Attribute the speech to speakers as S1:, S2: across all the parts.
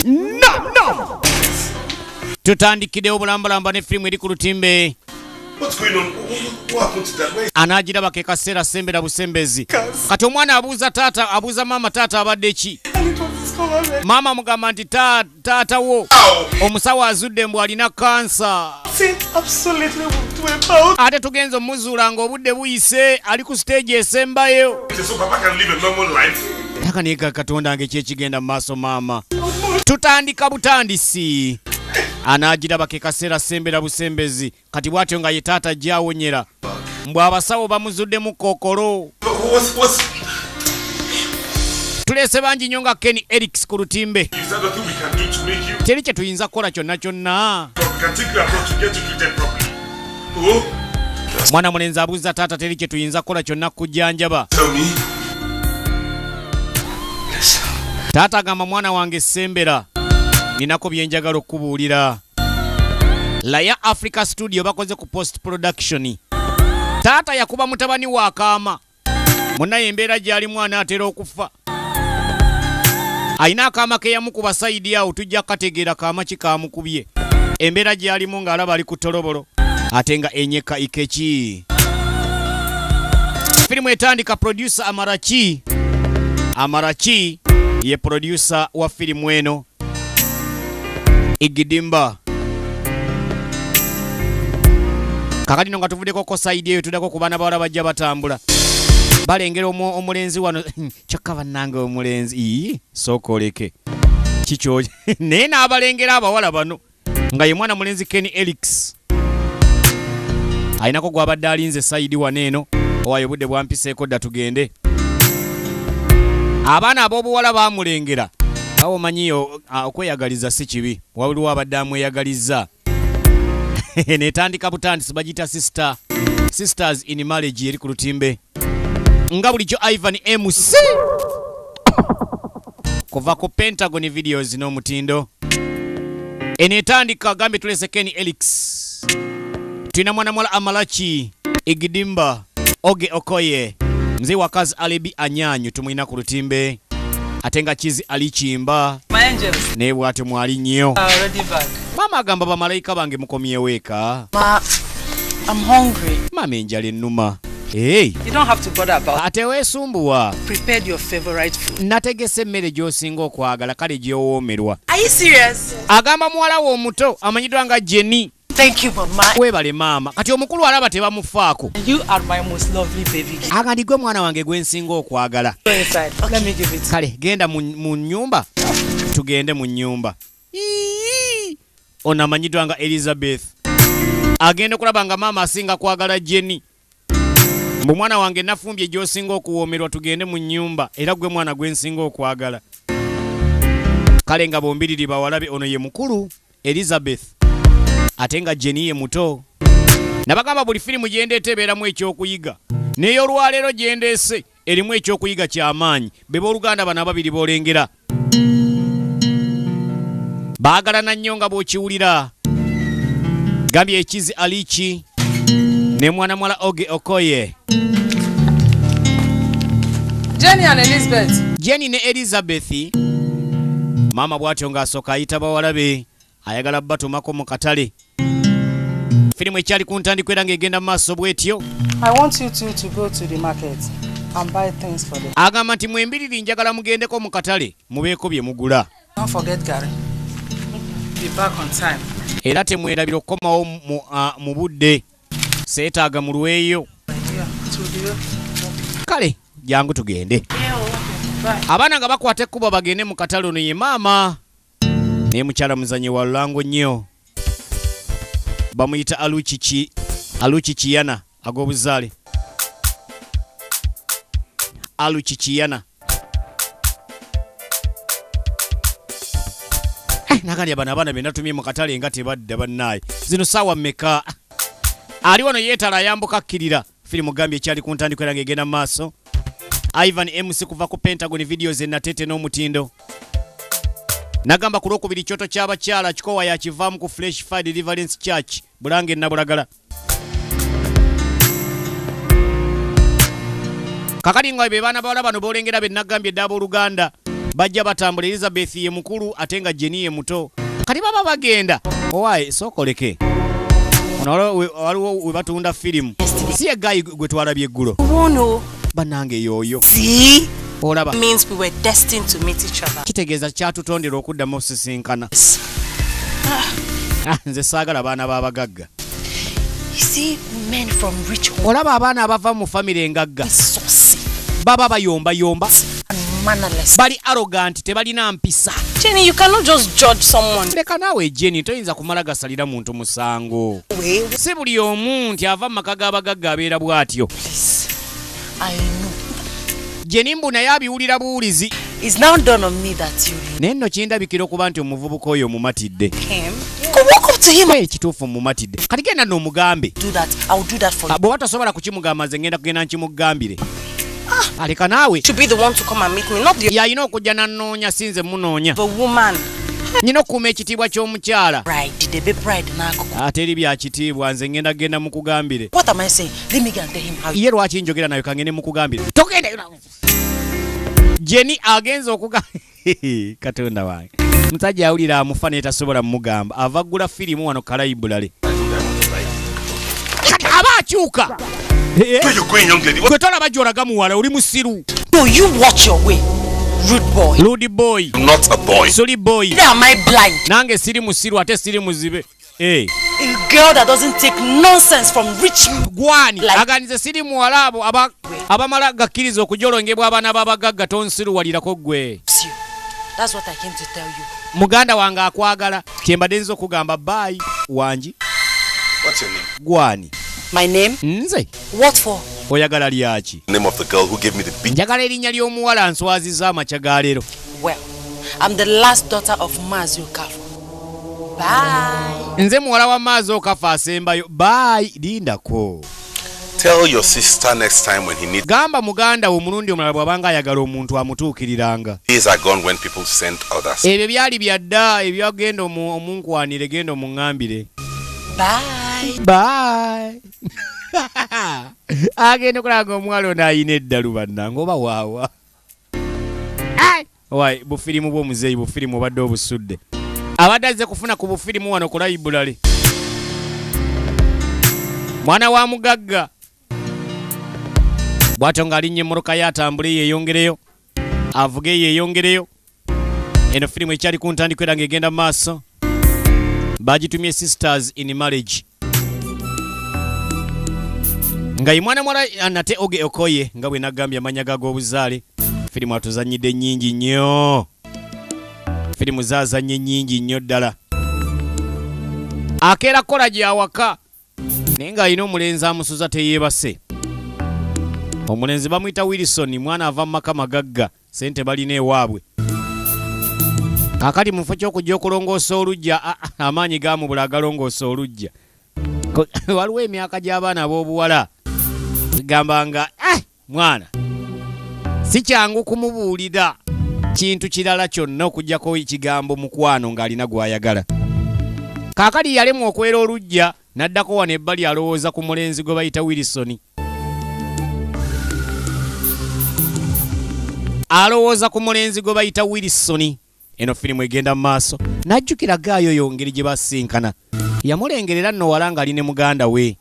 S1: No, no. Tutandikiddewo bulambalamba ne firimu eri ku lutimbe. Anaagiraba ke kaseera sembera busembezi. Kati omwana abuuza taata, abuuza maama taata abadde ki? Maama amugamba nti taata wo omusawo azudde mbu alina kansa. Ate tugenze omuzuula ng'obudde buyise, ali ku siteegi esembayo. Taka naye Katonda nge kyekigenda mu maaso maama. Tutandika butandisi. Anaagiraba ke kaseera sembera busembezi. Kati bw'atyo nga ye taata gy'awonyera. Mbw abasawo bamuzuddemu kookolo. Tulese bangi nnyo nga Kenny Erics ku lutimbe. Teri kye tuyinza kukola kyonna kyonna. Mwana mulenzi abuuza taata teri kye tuyinza kukola kyonna kujjanjaba. Taata agamba mwana wange sembera, ninako bye njagala okubuulira. Laya Africa Studio bakoze ku post production. Taata yakuba mutabani wa akaama. Munnaye embeera gy'alimu anaatera okufa. Alina akaama ke yamukuba sayidi awo, tujja kukategeera kaama ki kaamukubye. Embeera gy'alimu ng'alaba ali ku ttolobolo ate nga enyeka Ikechi. Firimu etandika producer Amarachi. Amarachi ye producer wa firimu eno. Igidimba. Kakati no nga tuvuddeko ko sayidi eyo tuddako ku baana bawala bajja batambula. Balengera omulenzi wano kyokka bannange omulenzi ii sooka oleke kikyo naye n'abalengera abawala bano nga ye mwana mulenzi Kenny Erics alinako gw'abadde alinze sayidi wano eno. Owayo obudde bwampiseeko dda tugende. Abaana ab'obuwala baamulengera. Awo omanyiyo okweyagaliza si kibi, waliwo abadde amweyagalizza. Netandika butandisi bagiyita Sisters in Marriage eri ku lutimbe. Nga bulijjo Ivan MC kuva ku Pentagon Videos n'omutindo. Eno etandika gambye tulese Kenny Erics. Tulina mwana muwala Amalachi Igidimba Oge Okoye, mzee wakazi Alibi Anyanyu tumulina ku lutimbe. Ate nga Chizi Alichimba naye bw'atyo mwali nnyo. Maama agamba bamalayika bange mukomyewo eka.
S2: I'm hungry.
S1: Maama enjala ennuma. Hey.
S2: You don't have to bother about.
S1: Ate weesumbuwa.
S2: Prepared your favorite food.
S1: Nategese emmere gy'osinga okwagala kale gy'owoomerwa.
S2: Are you serious?
S1: Agamba muwala we omuto amanyiddwa nga Jenny.
S2: Thank you, mama.
S1: Weebale maama. Kati omukulu alaba tebamufaako.
S2: You are my most lovely baby.
S1: Agandi gwe mwana wange gwe nsinga okwagala.
S2: Go inside. Okay. Let me give it.
S1: Kale genda mu nnyumba. Tugende mu nnyumba. Ono amanyiddwa nga Elizabeth. Agenda okulaba nga maama asinga kwagala Jenny. Mbu mwana wange nafumbye gy'osinga okuwoomerwa tugende mu nnyumba era gwe mwana gwe nsinga okwagala. Kale nga bombiriri bawalabe ono ye mukulu Elizabeth ate nga Jenny ye muto. Nabagamba buli firimu gyendeeta ebeeramu ekyokuyiga. N'ey'olwaleero gyendeese erimu ekyokuyiga ky'amaanyi. Be booluganda bano ababiri b'olengera. Baagalana nnyo nga bw'okiwulira. Gambye Ekizi Alichi ne mwana muwala Oge Okoye.
S2: Jenny and Elizabeth.
S1: Jenny ne Elizabeth. Maama bw'atyo ng'asooka ayita bawala be ayagala batumako mu katale. Firimu ekyali ku ntandikwa era ng'egenda mu maaso bw'etyo.
S2: I want you two to go to the market and buy things for them.
S1: Agamba nti mwembiriri njagala mugendeko mu katale mubeeko bye mugula.
S2: Don't forget Gary. Be back on time.
S1: Era temwerabira okukomawo mu budde. Seetaaga mulweyo. Kale jangu tugende. Abaana nga bakwata ekkubo bagende mu katale. Ono ye maama naye mukyala muzanyi wa lulango nnyo. Bamuyita Aluchi Kiyana ag'obuzaale. Aluchi Kiyana. Nagandi bano abaana be natumye mu katale nga tebadda bannaaye. Zino ssaawa mmeka? Ali wano yeetala ayambuka akkirira. Firimu gambye ekyali ku ntandikwa era ng'egenda mu maaso. Ivan MC kuva ku Pentagon Videos enatete n'omutindo. Nagamba ku lwokubiri kyoto ky'abakyala kikowa yakivaamu ku Fresh Fire Deliverance Church Bulange Nabulagala. Kakati nga be baana bawala bano b'olengera be nagambye dda abooluganda Bajja batambula, Elizabeth ye mukulu ate nga Jenny ye muto. Kati baba bagenda. Owaaye, sookoleke. Ono waliwo we batunda firimu. Si ye guy gwe twalabye eggulo?
S2: Wono.
S1: Bannange y'oyo.
S2: See?
S1: Olaba.
S2: Means we were destined to meet each other.
S1: Kitegeeza kyatutondera okuddamu okusisinkana. Ah, nze saagala baana b'abagagga.
S2: You see, men from rich homes.
S1: Olaba abaana abava mu famire engagga.
S2: Saucy.
S1: Baba bayombayomba.
S2: And mannerless.
S1: Bali arrogant, tebalina mpisa.
S2: Jenny, you cannot just judge someone.
S1: Leka naawe Jenny, toyinza kumala gasalira muntu musango.
S2: Wait.
S1: Si buli omu nti ava mu maka g'abagagga abeera bw'atyo.
S2: Please, I know.
S1: Jenny mbu naye abiwulira buwulizi.
S2: It's now dawned on me that you
S1: Naye nno kindabikira okuba nti omuvubuka oyo mumatidde.
S2: him. Go walk up to him.
S1: Ekituufu mumatidde. Kati genda n'omugambe.
S2: Do that. I will do that for you.
S1: Bw'oba tosobola kukimugamba, nze ngenda kugenda nkimugambire. Aleka naawe.
S2: Should be the one to come and meet me, not the
S1: Yalina okujja nannoonya, si nze munoonya.
S2: the woman.
S1: Nina okukuuma ekitiibwa ky'omukyala.
S2: Bride, did the bride now?
S1: Ate eri bya kitiibwa, nze ngenda genda mukugambire.
S2: What am I saying? Let me go and tell him how.
S1: Ye lwaki njogera nawe, kangende mukugambire. Togenda. Jenny agenza okuga Katonda wange. Musajja awulira amufa naye tasobola mugamba. Ava ggula firimu wano kalayibulale. Kati aba akyuka.
S3: Where you going, young lady? What?
S1: Gwe tolaba gy'olaga muwala, oli musiru.
S2: No, you watch your way, rude boy.
S1: Rude boy.
S3: I'm not a boy.
S1: Soli boy.
S2: Neither am I blind.
S1: Nange siri musiru ate siri muzibe. Eh.
S2: A girl that doesn't take nonsense from rich
S1: Gwani
S2: Like-
S1: aganize siri muwala abo abamala gakkiriza okujolongebwa abaana b'abagagga, tonsiruwalirako ggwe.
S2: you. That's what I came to tell you.
S1: Muganda wange akwagala, kyembadde nza okugamba. Bye wangi.
S3: What's your name?
S1: Gwani?
S2: My name?
S1: Nze.
S2: What for?
S1: Oyagala lyaki?
S3: Name of the girl who gave me the beat.
S1: Njagala erinnya ly'omuwala nswaziza amakya ga leero.
S2: Well, I'm the last daughter of Mazi Okafor. Bye.
S1: Nze muwala wa Maazi Okafa asembayo. Bye. Lindako.
S3: Tell your sister next time when he needs.
S1: Gamba muganda wo omulundi omulala bw'abanga ayagala omuntu amutuukiriranga.
S3: Days are gone when people send others.
S1: Ebyo byali bya dda, ebyagenda omunkwanire, genda omuŋŋambire.
S2: Bye.
S1: Bye. Agenda okulaba nga omuwala ono ayina eddalu, bannange, oba waawa. Wai, bufirimu bw'omuzeeyi, bufirimu obadde obusudde. Abadde azze kufuna ku bufirimu wano ku layibulale. Mwana wa mugagga bw'atyo ng'alinnya emmotoka ye atambule yeeyongereyo, avuge yeeyongereyo. Eno firimu ekyali ku ntandikwa era ng'egenda mu maaso. Bagitumye Sisters in Marriage, nga ye mwana muwala nate Oge Okoye, nga bwe nagambye amannya g'obuzaale. Firimu atuzannyidde nnyingi nnyo, firimu zaazannye nnyingi nnyo ddala. Akeera kukola gyawaka, naye ng'alina omulenzi amusuza teyeebase. Omulenzi bamuyita Wilson, mwana ava mu maka magagga, sente balina ewaabwe. Kaakati mu kifo ky'okujja okulongoosa oluggya, amaanyi gaamubula agalongoosa oluggya. Waliwo emyaka gy'abaana ab'obuwala gamba nga mwana si kyangu kumubuulira kintu kirala kyonna okuggyako ekigambo mukwano ng'alina gw'ayagala. Kaakati yalemwa okwera oluggya, n'addako wano ebbali alowooza ku mulenzi gwe bayita Wilson. Alowooza ku mulenzi gwe bayita Wilson. Eno firimu egenda mu maaso. N'ajjukira gaayo yo ngeri gye basinkana. Yamulengerera nno wala ng'ali ne muganda we,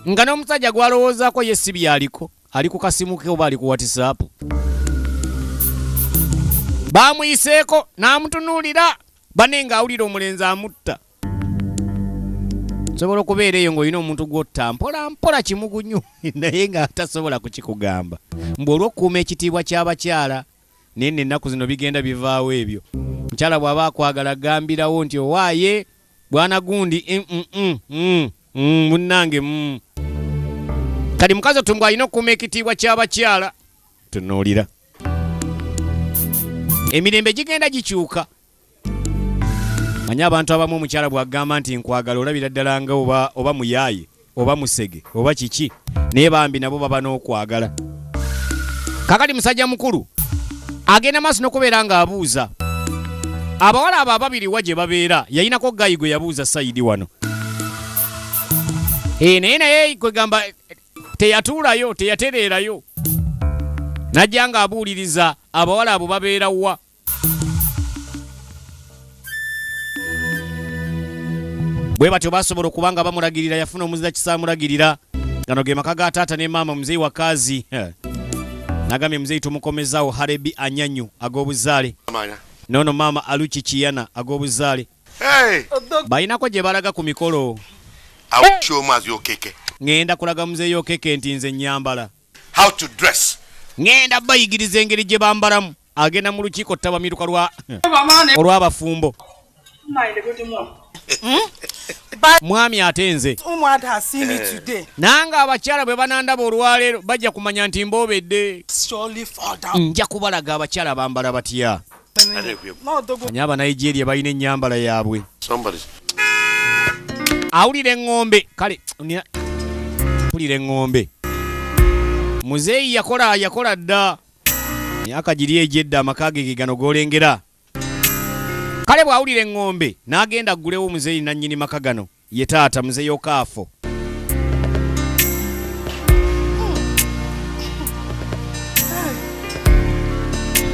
S1: nga n'omusajja gw'alowoozaako ye si byaliko, ali ku kasimu ke oba ali ku WhatsApp. Baamuyiseeko n'amutunuulira bane ng'awulira omulenzi amutta. Sobola okubeera eyo ng'olina omuntu gw'otta mpola mpola kimugunyu, naye nga tasobola kukikugamba mbu olw'okukuuma ekitiibwa ky'abakyala. Naye nno ennaku zino bigenda bivaawo ebyo. Mukyala bw'aba akwagala gambirawo nti owaaye bwana gundi, munnange. Kati mukazi otungu alina okukuuma ekitiibwa ky'abakyala. Tunuulira emirembe gigenda gikyuka. Manye abantu abamu omukyala bw'agamba nti nkwagala, olabira ddala nga oba muyaaye oba musege oba kiki, naye bambi nabo baba n'okwagala. Kakati musajja mukulu agenda maaso n'okubeera ng'abuuza abawala abo ababiri wa gye babeera. Yayinako guy gwe yabuuza side wano, naye kwegamba teyatuulayo, teyatereerayo. Najja ng'abuuliriza Abawala abo babeera wa? Bwe batyo basobola okuba nga bamulagirira, yafuna omuzira kisaamulagirira. Gano ge maka ga taata ne maama muzeeyi wakazi. Nagambye muzeeyi tumukomezaawo Harebi Anyanyu ag'obuzaale. Nono maama Aluki Kiyana ag'obuzaale. Balinako gye balaga ku mikolo. Ngenda kulaga muzeeyi Okeke nti nze nnyambala. Ngenda bayigiriza engeri gye bambalamu. Agenda mu lukiiko ttabamiruka lwa olw'abafumbo. Mwami atenze. Nanga abakyala bwe banandaba olwaleero bajja kumanya nti mboobedde. Nja kubalaga abakyala bambala batya. Manya Abanigeria balina ennyambala yaabwe. Awulira eŋŋombe. Kale mpulira eŋŋombe. Muzeeyi yakola dda. Myaka giri egy'edda amaka ge gano g'olengera. Kale bw'awulira eŋŋombe n'agenda aggulewo muzeeyi nannyini maka gano ye taata muzeeyi Okaafo.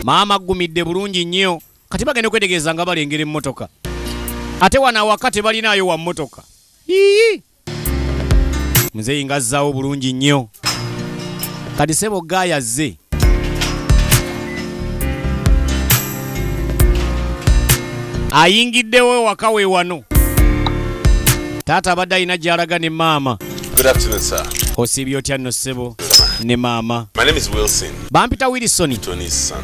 S1: Maama aggumidde bulungi nnyo. Kati bagenda okwetegereza nga balengera emmotoka. Ate wano awaka tebalinaayo wa mmotoka. Ii! Muzeeyi ng'azzaawo bulungi nnyo. Kati ssebo gaaya azze. Ayingiddewo ewaka we wano. Taata abadde alina gy'alaga ne maama.
S3: Good afternoon, sir.
S1: Osiibye otya nno ssebo ne maama.
S3: My name is Wilson.
S1: Bampita Wilson.
S3: Tony's son.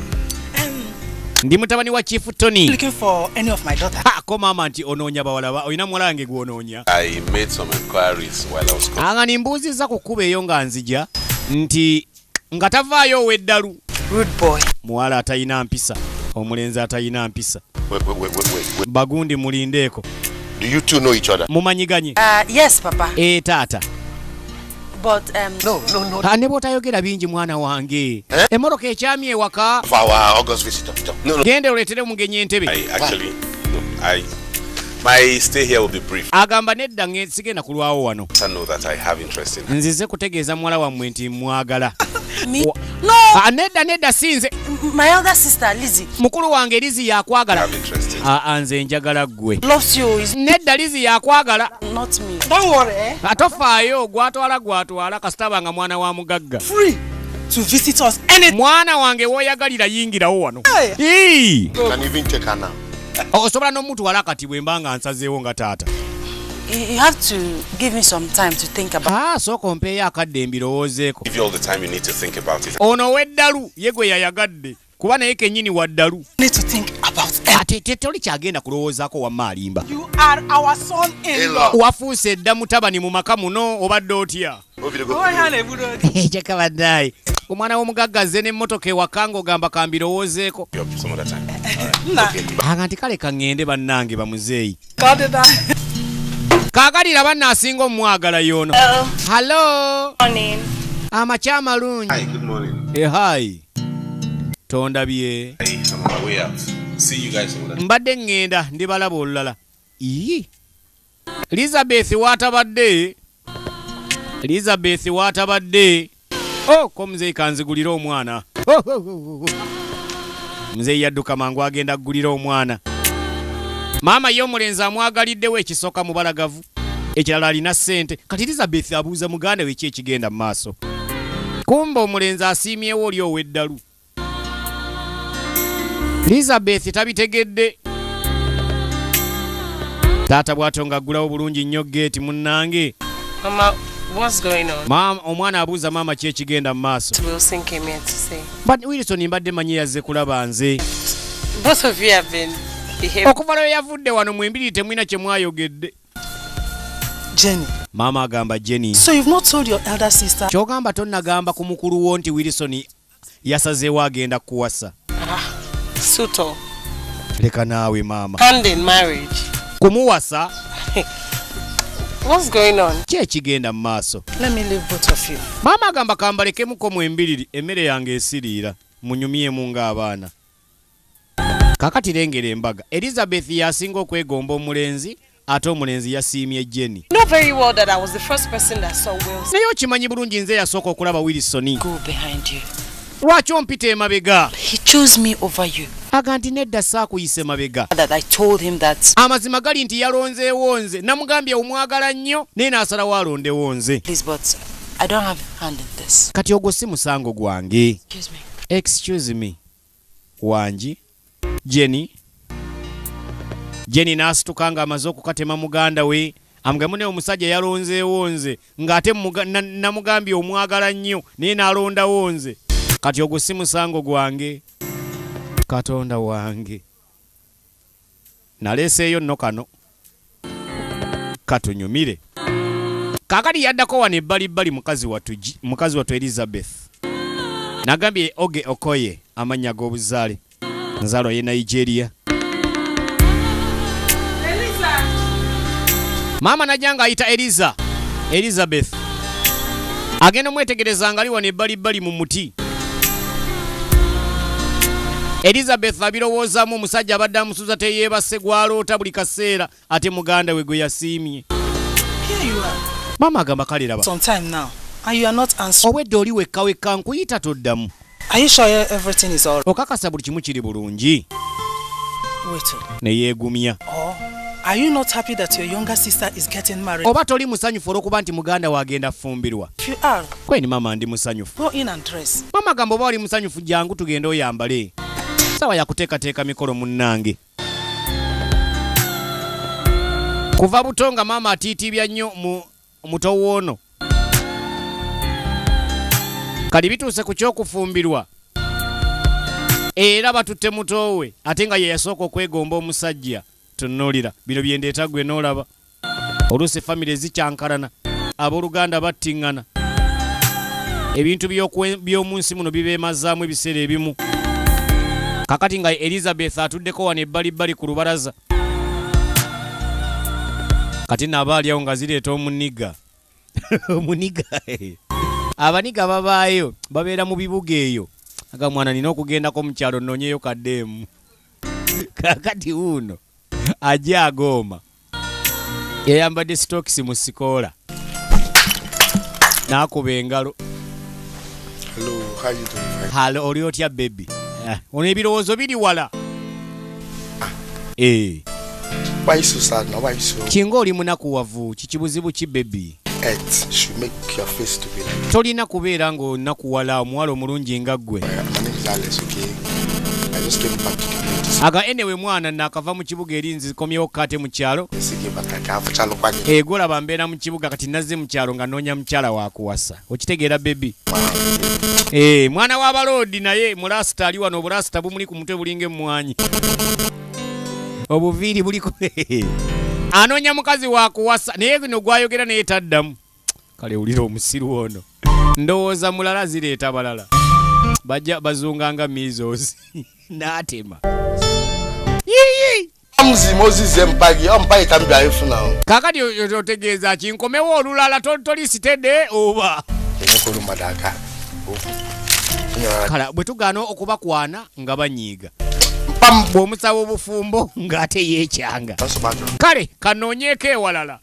S1: Ndi mutabani wa Chief Tony.
S2: Looking for any of my daughters.
S1: Ha, ko maama nti onoonya bawala ba olina muwala wange gw'onoonya.
S3: I made some inquiries while I was coming.
S1: Anga nimbuuzizza ku kkubo eyo nga nzija nti nga tavaayo ow'eddalu.
S2: Rude boy.
S1: Muwala atalina mpisa, omulenzi atalina mpisa.
S4: Wait.
S1: Bagundi mulindeeko.
S4: Do you two know each other?
S1: Mumanyiganye.
S2: Yes, papa.
S1: Eh, taata.
S2: But
S4: No.
S1: Ne bw'otayogera bingi mwana wange.
S4: Eh?
S1: Emmotoka ekyamye ewaka.
S4: For our August visitor.
S3: No.
S1: Genda oleetere omugenyi entebe.
S3: I actually no. My stay here will be brief.
S1: Agamba nedda sigenda kulwawo wano.
S3: I know that I have interest in her.
S1: Nzize kutegeeza muwala wammwe nti mwagala.
S2: Me? No.
S1: Nedda sinze.
S2: My elder sister Lizzie.
S1: Mukulu wange Lizzie yakwagala.
S3: Have interest in.
S1: Nze njagala ggwe.
S2: Loves you.
S1: Nedda Lizzie yakwagala.
S2: Not me. Don't worry. Eh?
S1: Atofaayo gwatwala kasita nga mwana wa mugagga.
S2: Free to visit us any.
S1: Mwana wange w'oyagalira yingirawo wano.
S2: Hey.
S4: You can even take her now.
S1: Osobola n'omutwala kati bwe mba nga nsazeewo nga taata.
S2: You have to give me some time to think about.
S1: Sooka ompeeyo akadde mbirowoozeeko.
S3: Give you all the time you need to think about it.
S1: Ono ow'eddalu ye gwe yayagadde kuba naye kennyini wa ddalu.
S2: Need to think about it.
S1: Ate toli kyagenda kulowoozaako wamma alimba.
S2: You are our son-in-law.
S1: Wafuuse dda mutabani mu maka muno obadde otya? Kyakabaddayi. Omwana w'omugagga azze n'emmotoka ewaka ng'ogamba kambirowoozeeko. Aga nti kale kaŋŋende bannange bamuzeeyi. Kaagalira banna asinga omwagala y'ono. Hello.
S2: Morning.
S1: Amakya amalungi.
S3: Hi, good morning.
S1: Hi. Tondabye.
S3: Hey, I'm on my way out. See you guys over there.
S1: Mbadde ŋŋenda ndibalaba olulala. Ii. Elizabeth waatabadde. Elizabeth waatabadde. Oh, ko muzeeyi kanzigulire omwana. Oh. Muzeeyi yadduka mangu agenda aggulira omwana. Maama ye omulenzi amwagaliddewo ekisooka mubalagavu. Ekirala alina ssente. Kati Elizabeth abuuza muganda we ki ekigenda mu maaso. Kumbe omulenzi asiimyewo oli ow'eddalu. Elizabeth tabitegedde. Taata bw'atyo ng'aggulawo bulungi nnyo geeti munnange.
S2: Mama, what's going on?
S1: Maama, omwana abuuza maama ki ekigenda mu maaso.
S2: Wilson came here to say.
S1: But Wilson mbadde manyi yazze kulaba nze.
S2: Both of you have been behaving.
S1: Okuva lwe yavudde wano mwembiri temulina kye mwayogedde.
S2: Jenny.
S1: Maama agamba Jenny.
S2: So you've not told your elder sister.
S1: Ky'ogamba tonnagamba ku mukulu wo nti Wilson yasazeewo agenda kuwasa.
S2: Suto.
S1: Leka naawe maama.
S2: Hand in marriage.
S1: Kumuwasa.
S2: What's going on?
S1: Ki ekigenda mu maaso?
S2: Let me leave both of you.
S1: Maama agamba kambalekemuko mwembiriri emmere yange esiriira munyumyemu ng'abaana. Kaakati lengera embaga. Elizabeth yasinga okwegomba omulenzi ate omulenzi yasiimye Jenny.
S2: You know very well that I was the first person that saw Wilson.
S1: Naye okimanyi bulungi nze yasooka okulaba Wilson.
S2: Go behind you.
S1: Lwaki ompita emabega?
S2: He chose me over you.
S1: Aga nti nedda saakuyise mabega.
S2: That I told him that.
S1: Amazima gali nti yalonzeewo nze. Namugambye omwagala nnyo naye n'asalawo alondewo nze.
S2: Please, but I don't have a hand in this.
S1: Kati ogwo si musango gwange.
S2: Excuse me.
S1: Excuse me. Wangi Jenny. Jenny n'asituka ng'amaze okukatema muganda we. Amugambe ne omusajja yalonzeewo nze ng'ate namugambye omwagala nnyo naye n'alondawo nze. Kati ogwo si musango gwange. Katonda wange. Naleeseeyo nno kano. Katunyumire. Kaakati yaddako wano ebbalibbali mukazi wattu Elizabeth. Nagambye Oge Okoye amannya g'obuzaale. Nzaalwa ye Nigeria. Maama najja ng'ayita Eliza. Elizabeth. Agenda omwetegereza ng'ali wano ebbalibbali mu muti. Elizabeth abirowoozaamu omusajja abadde amusuza teyeebase gw'aloota buli kaseera ate muganda we gwe yasiimye. Maama agamba kale laba.
S2: Some time now, and you are not answering.
S1: Obwedda oli wekka wekka nkuyita toddamu.
S2: Are you sure everything is all right?
S1: Okakasa buli kimu kiri bulungi.
S2: Wait.
S1: Ne yeegumya.
S2: Oh, are you not happy that your younger sister is getting married?
S1: Oba toli musanyufu olw'okuba nti muganda we agenda fumbirwa.
S2: If you are,
S1: Kweni maama ndi musanyufu.
S2: Go in and dress.
S1: Maama agamba oba oli musanyufu jangu tugende oyambale. Sawa ya kuteekateeka mikolo munnange. Kuva buto nga maama atiitibya nnyo mu muto woono. Kali bituuse ku ky'okufumbirwa. Era batutte muto we ate nga ye yasooka okwegomba omusajja. Tunuulira bino bye ndeeta gwe n'olaba. Oluusi famire zikyankalana, abooluganda battiŋŋana. Ebintu by'omu nsi muno bibeemazaamu ebiseera ebimu. Kakati nga Elizabeth atuddeko wano ebbalibbali ku lubalaza. Kati nno ali awo nga zireeta omuniga. Omuniga. Abaniga babaayo babeera mu bibuga eyo. Aga mwana nina okugendako mu kyalo nnoonyeyo kaddeemu. Kakati wuuno ajja agooma. Yayambadde sitokisi mu sikoola. N'akuba engalo.
S3: Hello, how you doing?
S1: Hello, oli otya baby? Ono ebirowoozo biri wala.
S3: Why you so sad now? Why you so?
S1: Kinga oli munakuwavu, kikibuzibu ki baby?
S3: It should make your face to be like.
S1: Tolina kubeera ng'onakuwala omuwala omulungi nga ggwe.
S3: My name is Alex, okay? I just came back to the place.
S1: Aga anyway mwana naakava mu kibuga eri nzikomyewo kate mu kyalo. Egolaba mbeera mu kibuga kati nazze mu kyalo nga nnoonya mukyala wakuwasa. Okitegeera baby? Mwana w'abaloodi naye mulasita ali wano obulasita bumuli ku mutwe bulinga emmwanyi. Obuviiri buliko. Anoonya mukazi wakuwasa naye guno gwayogera naye taddamu. Kale wulira omusiru ono. Ndowooza mulala zireeta balala. Bajja bazunganga measles. N'atema. Kakati otegeeza ki nkomewo olulala toli sitede oba? Kala bwe tugaana okubakwana nga banyiiga. Bw'omusaba obufumbo ng'ate yeekyanga. Kale kanoonyeeko ewalala.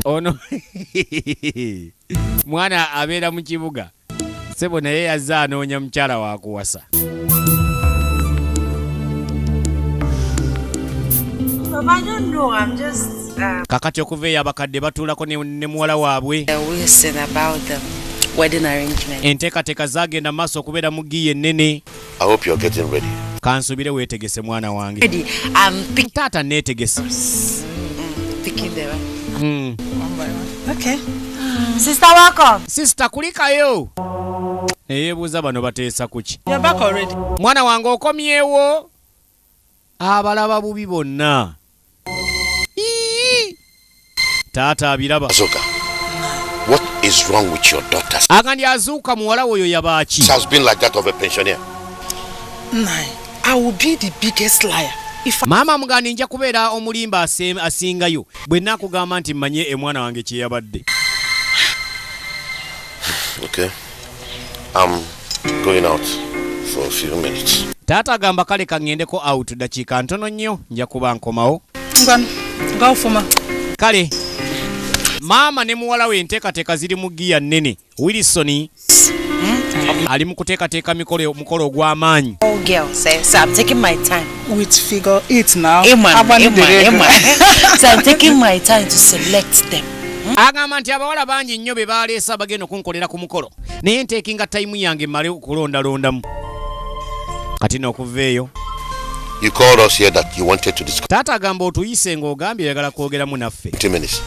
S1: Ono mwana abeera mu kibuga. Ssebo naye yazze anoonya mukyala wa kuwasa. Kakati okuva eyo abakadde batuulako ne muwala waabwe. Enteekateeka zaagenda mu maaso okubeera mu ggiya ennene.
S4: I hope you're getting ready.
S1: Kansubire weetegese mwana wange. Taata neetegese.
S2: Okay. Sister, welcome.
S1: Sister, kulikayo. Neyeebuuza bano bateesa ku ki?
S2: You're back already.
S1: Mwana wange okomyewo. Abalaba bubi bonna. Taata abiraba.
S4: Azuka, what is wrong with your daughter?
S1: Agandi Azuka muwala woyo yabaaki?
S4: It has been like that of a pensioner.
S2: Nine, I will be the biggest liar.
S1: Maama mugandi nja kubeera omulimba asingayo bwe naakugamba nti mmanye emwana wange kye yabadde.
S4: Okay. I'm going out for a few minutes.
S1: Taata agamba kale kaŋŋendeko out dakiika ntono nnyo nja kuba nkomawo. Kale Maama ne muwala we enteekateeka ziri mu giya nnene. Wilson ali mu kuteekateeka mukolo ogw'amaanyi.
S2: Oh girls, so I'm taking my time.
S5: With figure 8 now.
S2: So I'm taking my time to select them.
S1: Agamba nti abawala bangi nnyo be baleese abagenda okunkolera ku mukolo, naye nteekinga tayimu yange mmale okulondalondamu. Kati n'okuva eyo
S4: You called us here that you wanted to discuss.
S1: Taata agamba otuyise ng'ogambye oyagala kwogeramu naffe.
S4: 20 minutes.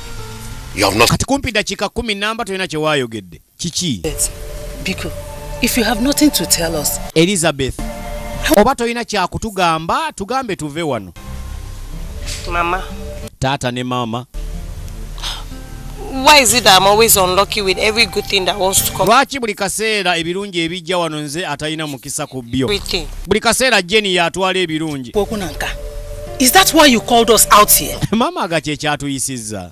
S4: You have not.
S1: Kati kumpi dakiika 10 namba tolina kye waayogedde. Kiki?
S5: Biko, if you have nothing to tell us.
S1: Elizabeth, oba tolina kyakutugamba, tugambe tuve wano.
S2: Mama.
S1: Taata ne maama.
S2: Why is it that I'm always unlucky with every good thing that wants to come?
S1: Lwaki buli kaseera ebirungi ebijja wano nze atalina mukisa ku byo? Buli kaseera Jenny yatwala ebirungi.
S5: Is that why you called us out here?
S1: Maama aga kye kyatuyisizza.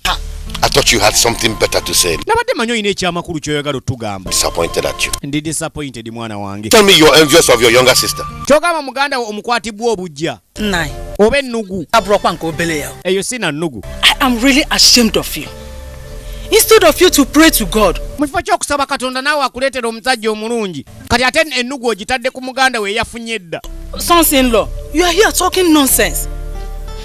S4: I thought you had something better to say.
S1: Nabadde manyi olina ekyamakulu ky'oyagala otugamba.
S4: Disappointed at you.
S1: Ndi disappointed mwana wange.
S4: Tell me you're envious of your younger sister.
S1: Kyogamba muganda wo omukwatibwa obujja.
S5: Nine.
S1: Oba ennugu. Eyo sina nnugu.
S5: I am really ashamed of you. Instead of you to pray to God.
S1: Mu kifo ky'okusaba Katonda naawe akuleetera omusajja omulungi. Kati ate ennugu ogitadde ku muganda we eyafunye edda.
S5: Sons-in-law, you are here talking nonsense.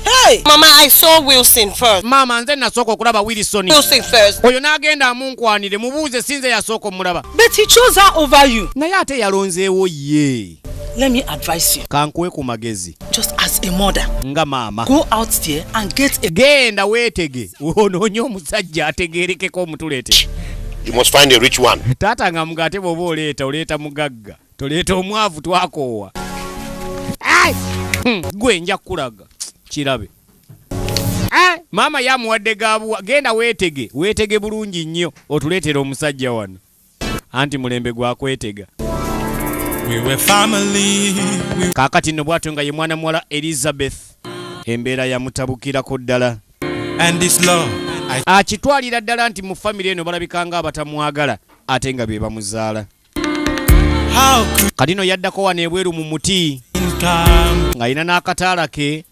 S5: Hey!
S2: Mama, I saw Wilson first.
S1: Mama, nze nasooka okulaba Wilson.
S2: Wilson first.
S1: Oyo n'agenda amunkwanire mubuuze sinze yasooka omulaba.
S5: But he chose her over you.
S1: Naye ate yalonzeewo ye.
S5: Let me advise you.
S1: Kankuwe ku magezi.
S5: Just as a mother.
S1: Nga maama.
S5: Go out there and get a...
S1: Genda weetege. Onoonye omusajja ategeerekeko omutuleete.
S4: You must find a rich one.
S1: Taata nga muga ate bw'oba oleeta, oleeta mugagga. Toleeta omwavu twakoowa. Ai! Gwe nja kukulaga. Kirabe. Maama yamuwadde gaabuwa. Genda weetege. Weetege bulungi nnyo. Otuleetera omusajja wano. Anti mulembe gwa kwetega.
S6: We were family.
S1: Kaakati nno bw'atyo nga ye mwana muwala Elizabeth. Embeera yamutabukirako ddala.
S6: And this love,
S1: akitwalira ddala nti mu famire eno balabika nga abatamwagala ate nga be bamuzaala. Kati nno yaddako wano ebweru mu muti ng'alina n'akataala ke.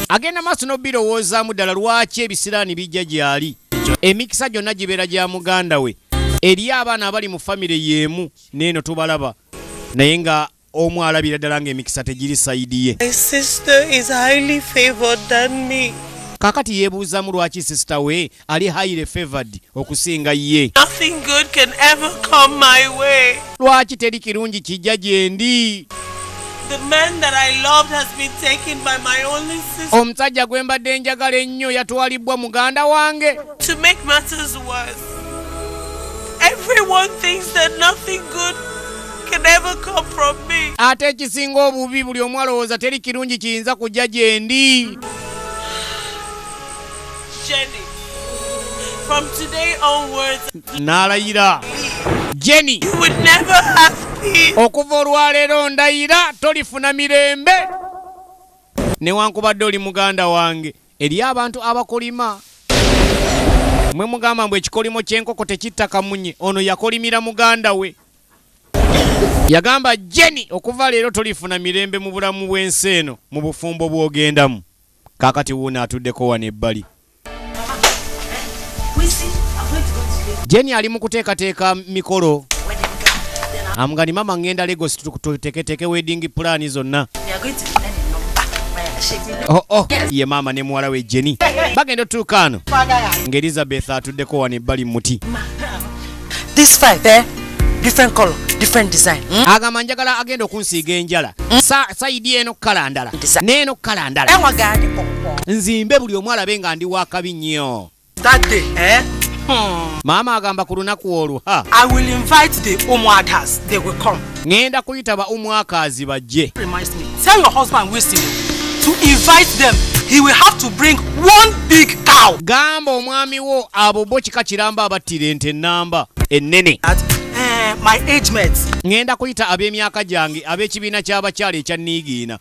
S1: Agenda maaso n'obirowoozaamu ddala lwaki ebisiraani bijja gy'ali. Emikisa gyonna gibeera gya muganda we. Eri abaana abali mu famire y'emu n'eno tubalaba naye nga omu alabira ddala ng'emikisa tegiri sayidi ye.
S2: My sister is highly favored than me.
S1: Kaakati yeebuuzaamu lwaki sister we ali highly favored okusinga ye.
S2: Nothing good can ever come my way.
S1: Lwaki teri kirungi kijja gye ndi?
S2: The man that I loved has been taken by my only sister.
S1: Omusajja gwe mbadde njagala ennyo yatwalibwa muganda wange.
S2: To make matters worse, everyone thinks that nothing good can ever come from me.
S1: Ate ekisinga obubi buli omu alowooza teri kirungi kiyinza kujja gye ndi.
S2: Jenny, from today onwards,
S1: n'alayira. Jenny,
S2: you would never have peace.
S1: Okuva olwaleero ndayira tolifuna mirembe. Newankubadde oli muganda wange. Eri abantu abakolima. Mwe mugamba mbu ekikolimo ky'enkoko tekitta kamunye. Ono yakolimira muganda we. Yagamba Jenny okuva leero tolifuna mirembe mu bulamu bw'ensi eno, mu bufumbo bw'ogendamu. Kaakati wuuno atuddeko wano ebbali. Jenny ali mu kuteekateeka mikolo. Amugani mama ngenda Lagos tuteeketeke wedding plan zonna. Oh, ye maama ne muwala we Jenny. Bagenda otuuka ano nga Elizabeth atuddeko wano ebbali mu muti.
S2: This five, eh? Different color, different design.
S1: Agamba njagala agenda okunsiiga enjala. Sayidi eno kala ndala. N'eno kala ndala. Nzimbe buli omu alabe nga ndi wa kabi nnyo.
S5: That day, eh?
S1: Maama agamba ku lunaku olwo.
S5: I will invite the Umuakas. They will come.
S1: Ngenda kuyita ba Umuakazi bajje.
S5: Reminds me. Tell your husband Wilson to invite them. He will have to bring one big cow.
S1: Gamba omwami wo abo bo kika kiramba abattira ente ennamba ennene.
S5: My age mates.
S1: Ngenda kuyita ab'emyaka gyange ab'ekibiina ky'abakyala ekya Niigiina.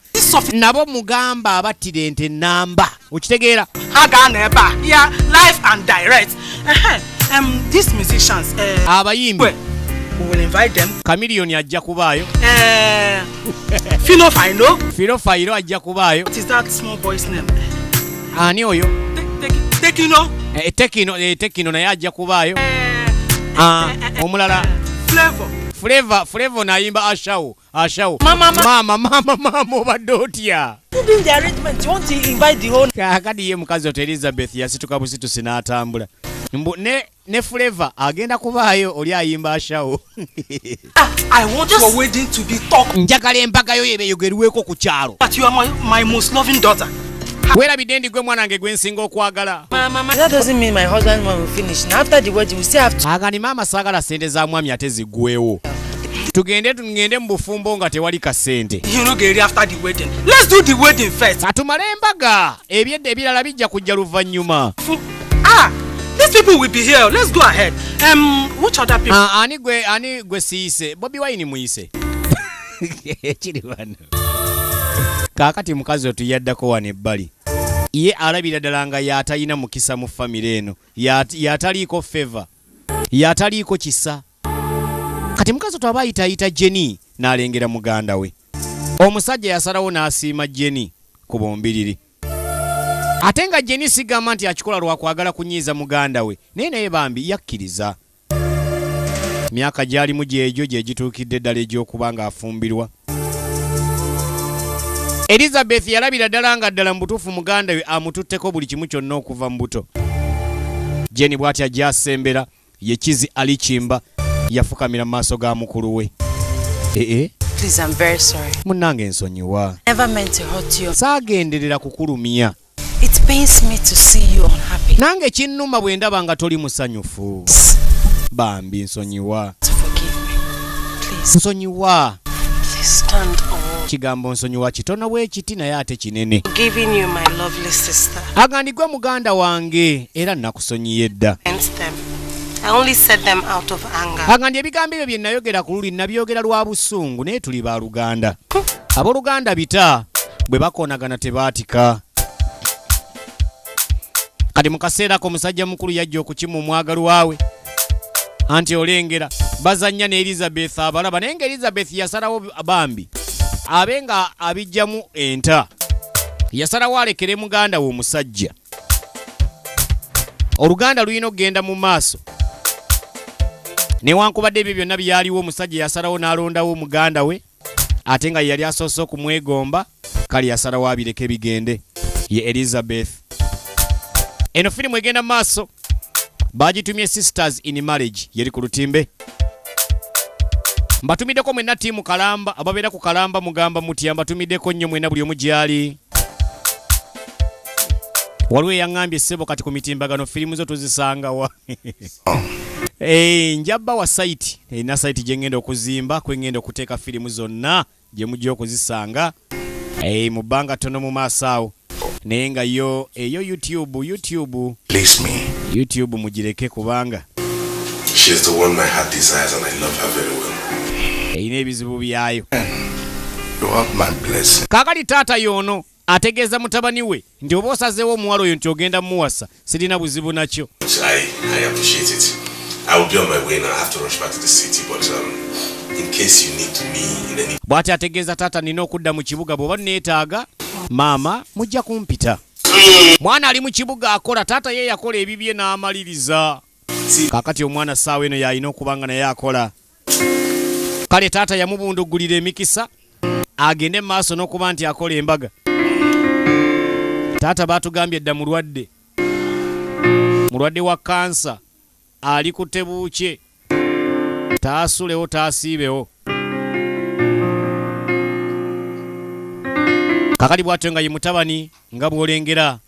S1: Nabo mugamba abattira ente ennamba. Okitegeera?
S5: Yeah, live and direct. These musicians,
S1: abayimbi.
S5: We will invite them.
S1: Chameleone ajja kubaayo.
S5: Fino Faino.
S1: Fino Faino ajja kubaayo.
S5: What is that small boy's name?
S1: Ani oyo?
S5: Tekino.
S1: Tekino, Tekino naye ajja kubaayo. Omulala Flavor. Flavor nayimba ashawo. Ashawo.
S2: Mama
S1: mama mama mama obadde otya?
S2: Doing the arrangement, you want to invite the whole.
S1: Kakati ye mukazi oto Elizabeth yasituka busitusi n'atambula. Mbu ne Flavor agenda kubaayo oli ayimba ashawo.
S5: I want your wedding to be talk.
S1: Njagala embaga yo eyogerweko ku kyalo.
S5: But you are my most loving daughter.
S1: Weerabidde ndi gwe mwana wange gwe nsinga okwagala.
S2: Mama, that doesn't mean my husband will finish. Now after the wedding we still have to.
S1: Agani mama saagala sente za mwami ate ziggwewo. Tugende mu bufumbo nga tewali kasente.
S5: You know get after the wedding. Let's do the wedding first.
S1: Atumale embaga. Ebyedde ebirala bijja kujja luvannyuma.
S5: These people will be here. Let's go ahead. Which other people?
S1: Ani gwe siise. Bobi Wine muyise. Kiri wano. Kaakati mukazi otu yaddako wano ebbali. Ye alabira ddala nga y'atalina mukisa mu famire eno. Y'ataliiko favor. Y'ataliiko kisa. Kati mukazi otu aba ayitaayita Jenny n'alengera muganda we. Omusajja yasalawo n'asiima Jenny ku bombiriri. Ate nga Jenny sigamba nti akikola lwa kwagala kunyiiza muganda we, naye bambi yakkiriza. Myaka gy'alimu gyegyo gye gituukidde ddala egy'okuba ng'afumbirwa. Elizabeth yalabira ddala nga ddala mu butuufu muganda we amututteko buli kimu kyonna okuva mu buto. Jenny bw'atyo ajja asembera, ye Kizi Alikimba yafukamira mu maaso ga mukulu we.
S2: Please, I'm very sorry.
S1: Munnange nsonyiwa.
S2: Never meant to hurt you.
S1: Saagenderera kukulumya.
S2: It pains me to see you unhappy.
S1: Nange kinnuma bwe ndaba nga toli musanyufu. Bambi nsonyiwa.
S2: To forgive me. Please.
S1: Nsonyiwa.
S2: Please stand up.
S1: Kigambo nsonyiwa kitono bwe kiti naye ate kinene.
S2: Giving you my lovely sister.
S1: Agandi gwe muganda wange era nakusonyiye dda.
S2: I only said them out of anger.
S1: Agandi ebigambo ebyo bye nayogera ku luli nabyogera lwa busungu naye tuli baluganda. Abooluganda bita bwe bakoonagana tebaatika. Kati mu kaseera ako omusajja mukulu yajja okukima omwagalwa we. Anti olengera bazannya ne Elizabeth abalaba naye nga Elizabeth yasalawo bambi abe nga abijjamu enta. Yasalawo alekere muganda we omusajja. Oluganda lulina okugenda mu maaso. Newankubadde ebyo byonna byaliwo omusajja yasalawo n'alondawo muganda we ate nga yali asoose okumwegomba, kale yasalawo abireke bigende. Ye Elizabeth. Eno firimu egenda mu maaso bagitumye Sisters in Marriage yeri ku lutimbe. Mbatumiddeko mwenna ttiimu Kalamba, ababeera ku Kalamba mugamba mutya, mbatumiddeko nnyo mwenna buli omu gy'ali. Waliwo eyaŋŋambye ssebo kati ku mitimbagano firimu zo tuzisanga wa. Njabba wa site, erina site gye ŋŋenda okuzimba kwe ŋŋenda okuteeka firimu zonna gye mujja okuzisanga. Mu bbanga ttono mu maaso awo. Naye nga yo eyo YouTube
S4: Please me.
S1: YouTube mugireke kubanga
S4: She's the one my heart desires and I love her very well.
S1: Erina ebizibu byayo.
S4: You have my blessing.
S1: Kaakati taata y'ono ategeeza mutabani we nti oba osazeewo omuwala oyo nti ogenda mmuwasa sirina buzibu nakyo.
S4: I appreciate it. I will be on my way now. I have to rush back to the city, but in case you need me in any.
S1: Bw'ati ategeeza taata nina okudda mu kibuga bw'oba neetaaga maama mujja kumpita. Mwana ali mu kibuga akola, taata ye yakola ebibye n'amaliriza. Kaakati omwana ssaawa eno y'alina okuba nga naye akola. Kale taata yamubundugulira emikisa agende mu maaso n'okuba nti akola embaga. Taata baatugambye dda mulwadde. Mulwadde wa kansa ali ku tebuukye. Taasulewo taasiibewo. Kakali bw'atyo nga ye mutabani nga bw'olengera.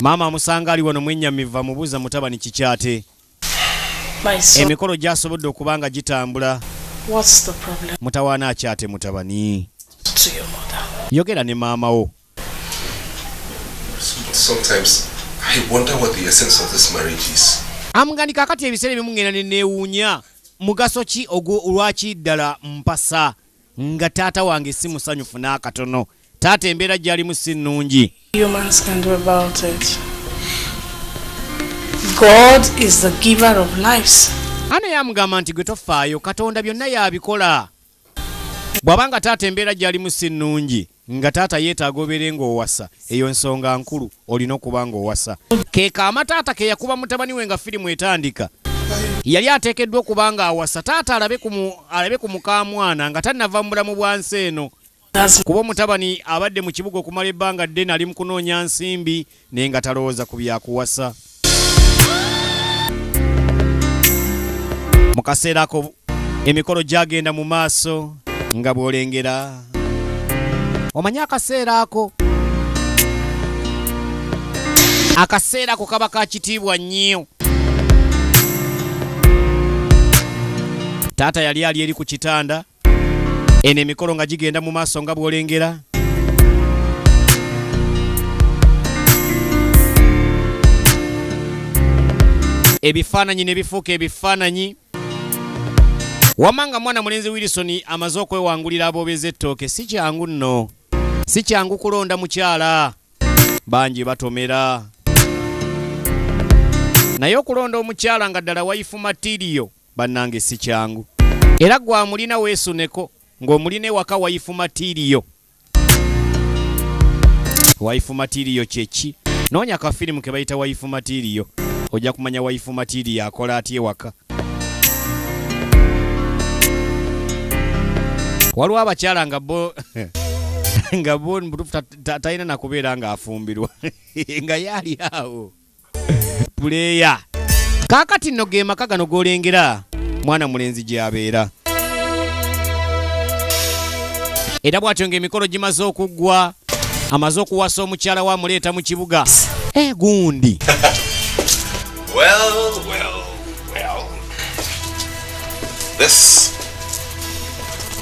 S1: Maama amusanga ali wano mwennyamivu amubuuza mutabani kikyate. Emikolo gy'asobodde okuba nga gitambula.
S2: What's the problem?
S1: Mutawaana akyate mutabani.
S2: To your mother.
S1: Yogera ne maama wo.
S4: Sometimes I wonder what the essence of this marriage is.
S1: Amugandi kakati ebiseera ebimu ngenda ne neewuunya mugaso ki ogwo lwaki ddala mpasa nga taata wange si musanyufu n'akatono. Taata embeera gy'alimu si nnungi.
S2: Humans can do about it. God is the giver of lives.
S1: Ano yamugamba nti gwe tofaayo, Katonda byonna yabikola. Bw'abanga taata embeera gy'alimu si nnungi, Nga taata yeetaaga obeere ng'owasa, eyo nsonga nkulu, olina okuba ng'owasa. Ke kaama taata ke yakuba mutabani we nga firimu etandika. Yali ateekeddwa okuba ng'awasa, taata alabe ku mukaamwana nga tannava mu bulamu bwa nsi eno. Kuba omutabani abadde mu kibuga okumala ebbanga ddene ali mu kunoonya nsimbi naye nga talowooza ku byakuwasa. Mu kaseera ako emikolo gyagenda mu maaso nga bw'olengera. Omanye akaseera ako, akaseera ako kaba ka kitiibwa nnyo. Taata yali ali eri ku kitanda, eno emikolo nga gigenda mu maaso nga bw'olengera. Ebifaananyi ne bifuuka ebifaananyi. Wamma nga mwana mulenzi Wilson amaze okwewangulira aboobeza ettooke. Si kyangu nno, si kyangu kulonda mukyala, bangi batomera. Naye okulonda omukyala nga ddala wife material bannange si kyangu. Era gwe amulina weesuneko ng'omulina ewaka wife material. Wife material kye ki? Noonya akafirimu ke bayita wife material, ojja kumanya wife material akola atya ewaka. Waliwo abakyala nga bo nga bo mbutuufu talina nakubeera ng'afumbirwa nga yali awo puleya. Kaakati nno ge maka gano g'olengera mwana mulenzi gy'abeera. Era bw'atyo ng'emikolo gimaze okuggwa, amaze okuwasa omukyala we amuleeta mu kibuga. Gundi.
S4: Well, well, well. This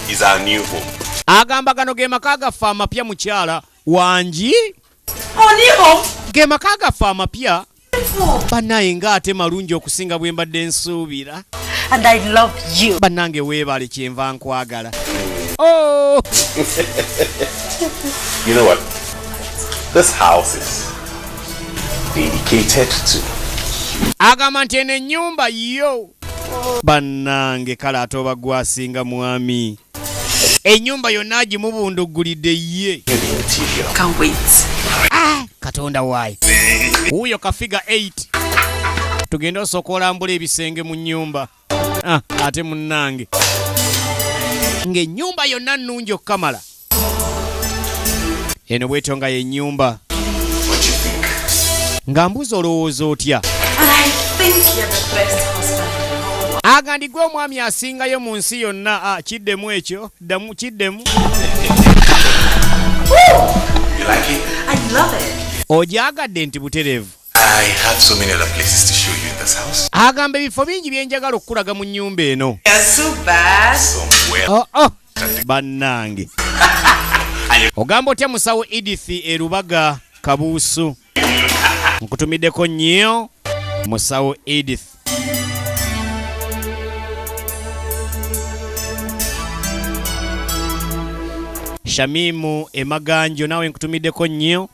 S4: is our new home.
S1: Agamba gano ge maka gaffe amapya mukyala wangi. Ge maka gaffe amapya. Bannaye ng'ate malungi okusinga bwe mbadde nsuubira.
S2: And I love you.
S1: Bannange weebale, kyenva nkwagala. Oh!
S4: You know what? This house is dedicated to.
S1: Agamba nti eno ennyumba yo. Bannange kale ate oba gwasinga mwami. Ennyumba yonna agimubunduggulidde ye.
S2: Can't wait.
S1: Ah, Katonda waayi. Wuuyo kafiga 8. Tugende osooka olambula ebisenge mu nnyumba. Ah, ate munnange. Ng'ennyumba yonna nnungi okukamala. Eno bwetyo nga y'ennyumba. Nga mbuuza olowooza otya?
S2: And I think you're the best husband.
S1: Agandi gwe omwami asingayo mu nsi yonna. Ah, kiddemu ekyo, ddamu kiddemu.
S4: You like it?
S2: I love it.
S1: Ogyagadde nti butereevu.
S4: I have so many other places to show you in this house.
S1: Agamba ebifo bingi bye njagala okukulaga mu nnyumba eno.
S2: You're so bad.
S4: Somewhere.
S1: Oh, oh. Bannange. Ogamba otya musawo Edith Erubaga Kabuusu? Nkutumiddeko nnyo musawo Edith. Shamimu Emaganjo nawe nkutumiddeko nnyo.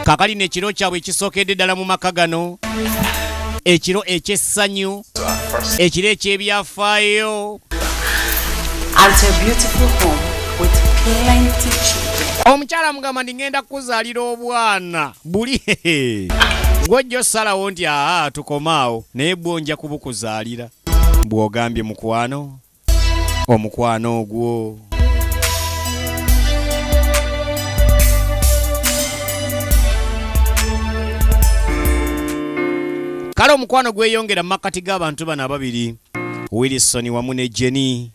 S1: Kaakali n'ekiro kyabwe ekisookedde ddala mu maka gano, ekiro eky'essanyu, ekiro eky'ebyafaayo.
S2: And a beautiful home with plenty children.
S1: Omukyala amugamba nti ngenda kukuzaalira obwana buli gw'ojja osalawo nti aa tukomaawo, naye bwo nja kubukuzaalira. Bw'ogambye mukwano, omukwano ogwo. Kale omukwano gweyongera mu makkati g'abantu bano ababiri, Wilson wamu ne Jenny.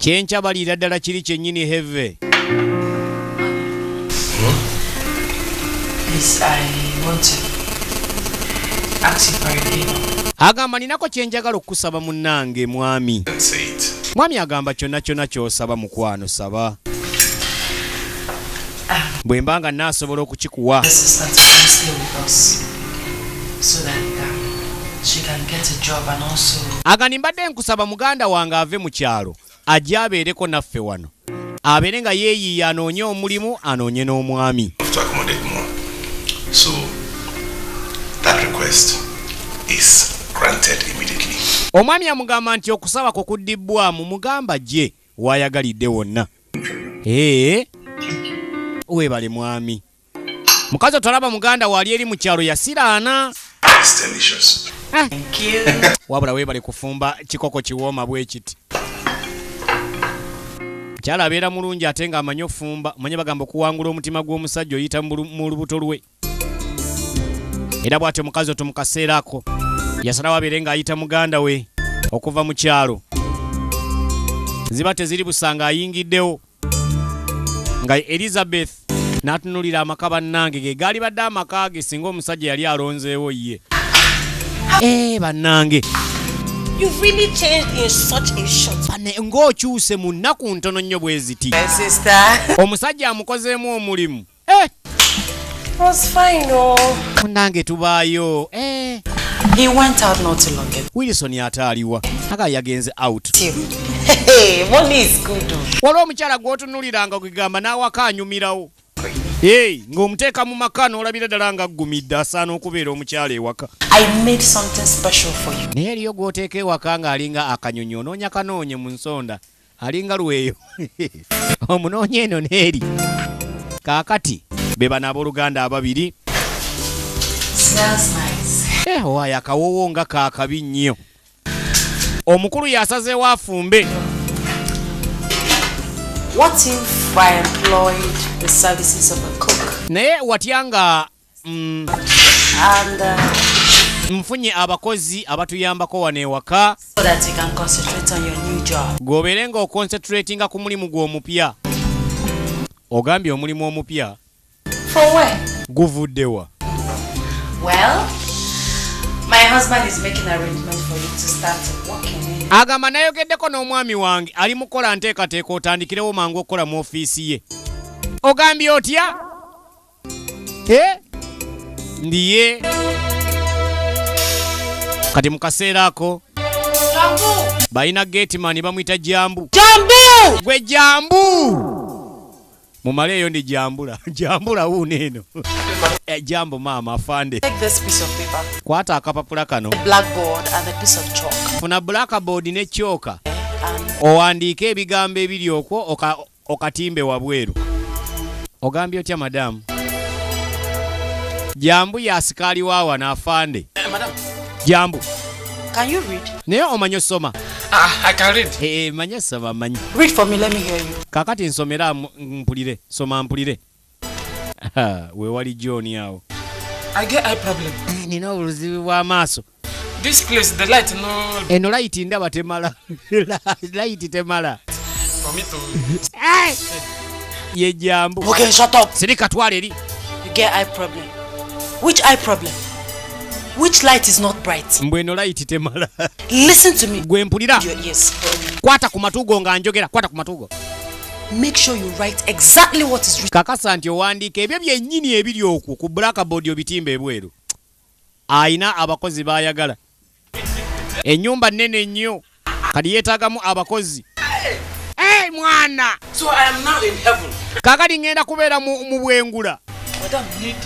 S1: Kyenkya baliira ddala kiri kyennyini heve.
S2: Please, I want to ask you for a favor.
S1: Agamba ninako kye njagala okukusaba munnange mwami.
S4: Say it.
S1: Mwami agamba kyonna kyonna ky'osaba mukwano saba. Bwe mba nga nnaasobola okukikuwa.
S2: The sister to come stay with us so that she can get a job and also.
S1: Agandi mbadde nkusaba muganda wange ave mu kyalo ajje abeereko naffe wano, abeere nga yeeyiiya anoonye omulimu anoonye n'omwami.
S4: To accommodate more. So that request is granted immediately.
S1: Omwami amugamba nti okusaba kwo kuddibwamu, mugamba gye Wayagalidde wonna. Ee, weebale mwami. Mukazi otolaba muganda wali eri mu kyalo yasiraana.
S4: It's delicious.
S2: Thank you.
S1: Wabula weebale kufumba kikoko kiwooma bwe kiti. Mukyala abeera mulungi ate ng'amanyi ofumba. Manye bagamba okuwangula omutima gw'omusajja oyita mu lubuto lwe. Era bw'atyo mukazi oto mu kaseera ako yasalawo abeere ng'ayita muganda we okuva mu kyalo. Ziba teziri busanga ayingiddewo nga Elizabeth n'atunulira amaka bannange ge gaali badde amaka ge singa omusajja yali alonzeewo ye. Bannange.
S2: You've really changed in such a short
S1: time. Ng'okyuse mu nnaku ntono nnyo bwe ziti.
S2: My sister.
S1: Omusajja amukozeemu omulimu.
S2: Was fine, oh.
S1: Munnange tubaayo.
S2: He went out not too long ago.
S1: Wilson ataaliwa. Aga yagenze out.
S2: Hey, money is good.
S1: Waliwo omukyala gw'otunuuliranga gwegamba n'awaka anyumirawo. Hey, ng'omuteeka mu maka n'olabira ddala nga aggumidde asaana okubeera omukyala ewaka.
S2: I made something special for you.
S1: Naye eriyo gw'oteeka ewaka ng'alinga akanyonyi onoonya kanoonye mu nsonda alinga lweyo. Omunoonya eno n'eri. Kaakati be bano abooluganda ababiri.
S2: Smells nice.
S1: Owaayo akawoowo nga kaakabi nnyo. Omukulu yasazeewo afumbe.
S2: What if I employed the services of a cook?
S1: Naye watya nga
S2: and
S1: nfunye abakozi abatuyambako wano ewaka
S2: so that you can concentrate on your new job.
S1: Gwobeere nga oconcentratinga ku mulimu gw'omupya. Ogambye omulimu omupya.
S2: For where?
S1: Guvuddewa.
S2: Well, my husband is making arrangements for you to start working.
S1: Agamba nayogeddeko n'omwami wange ali mu kukola nteekateeka otandikirewo mangu okukola mu ofiisi ye. Ogambye otya? Ndiye. Kati mu kaseera ako balina gateman bamuyita Jambu.
S2: Jambu!
S1: Gwe Jambu! Mumaleeyo ndi Jambula. Jambula wuuno eno. Jambo maama afande.
S2: Take this piece of paper.
S1: Kwata akapapula kano.
S2: The blackboard and a piece of chalk.
S1: Funa blackboard ne kyoka. Owandiike ebigambo ebiri okwo okatimbe wabweru. Ogambye otya madamu? Jambu yasikaali wa wano afande.
S5: Madam.
S1: Jambu.
S2: Can you read?
S1: Naye omanyi osoma?
S5: I can read.
S1: Manyi soma manyi.
S2: Read for me, let me hear you.
S1: Kakati nsomera mpulire, soma mpulire. We wali John awo.
S5: I get eye problem.
S1: Nina obuzibu bw'amaaso.
S5: This place, the light no.
S1: Eno light ndaba temala. Light temala.
S5: For me to.
S1: Hey! Ye Jambu.
S2: Okay, shut up.
S1: Sirika twale eri.
S2: You get eye problem. Which eye problem? Which light is not bright?
S1: Mbweno light temala.
S2: Listen to me.
S1: Gwe mpulira.
S2: Your ears.
S1: Kwata ku matugo nga njogera, kwata ku matugo.
S2: Make sure you write exactly what is written.
S1: Kakasa nti owandiika ebyo byennyini ebiri okwo ku blackboard obitimba ebweru. Ayina abakozi baayagala. Ennyumba nnene nnyo. Kati yeetaagamu abakozi. Hey, mwana!
S5: So I am now in heaven.
S1: Kakati ngenda kubeera mu bwengula.
S5: Madam need.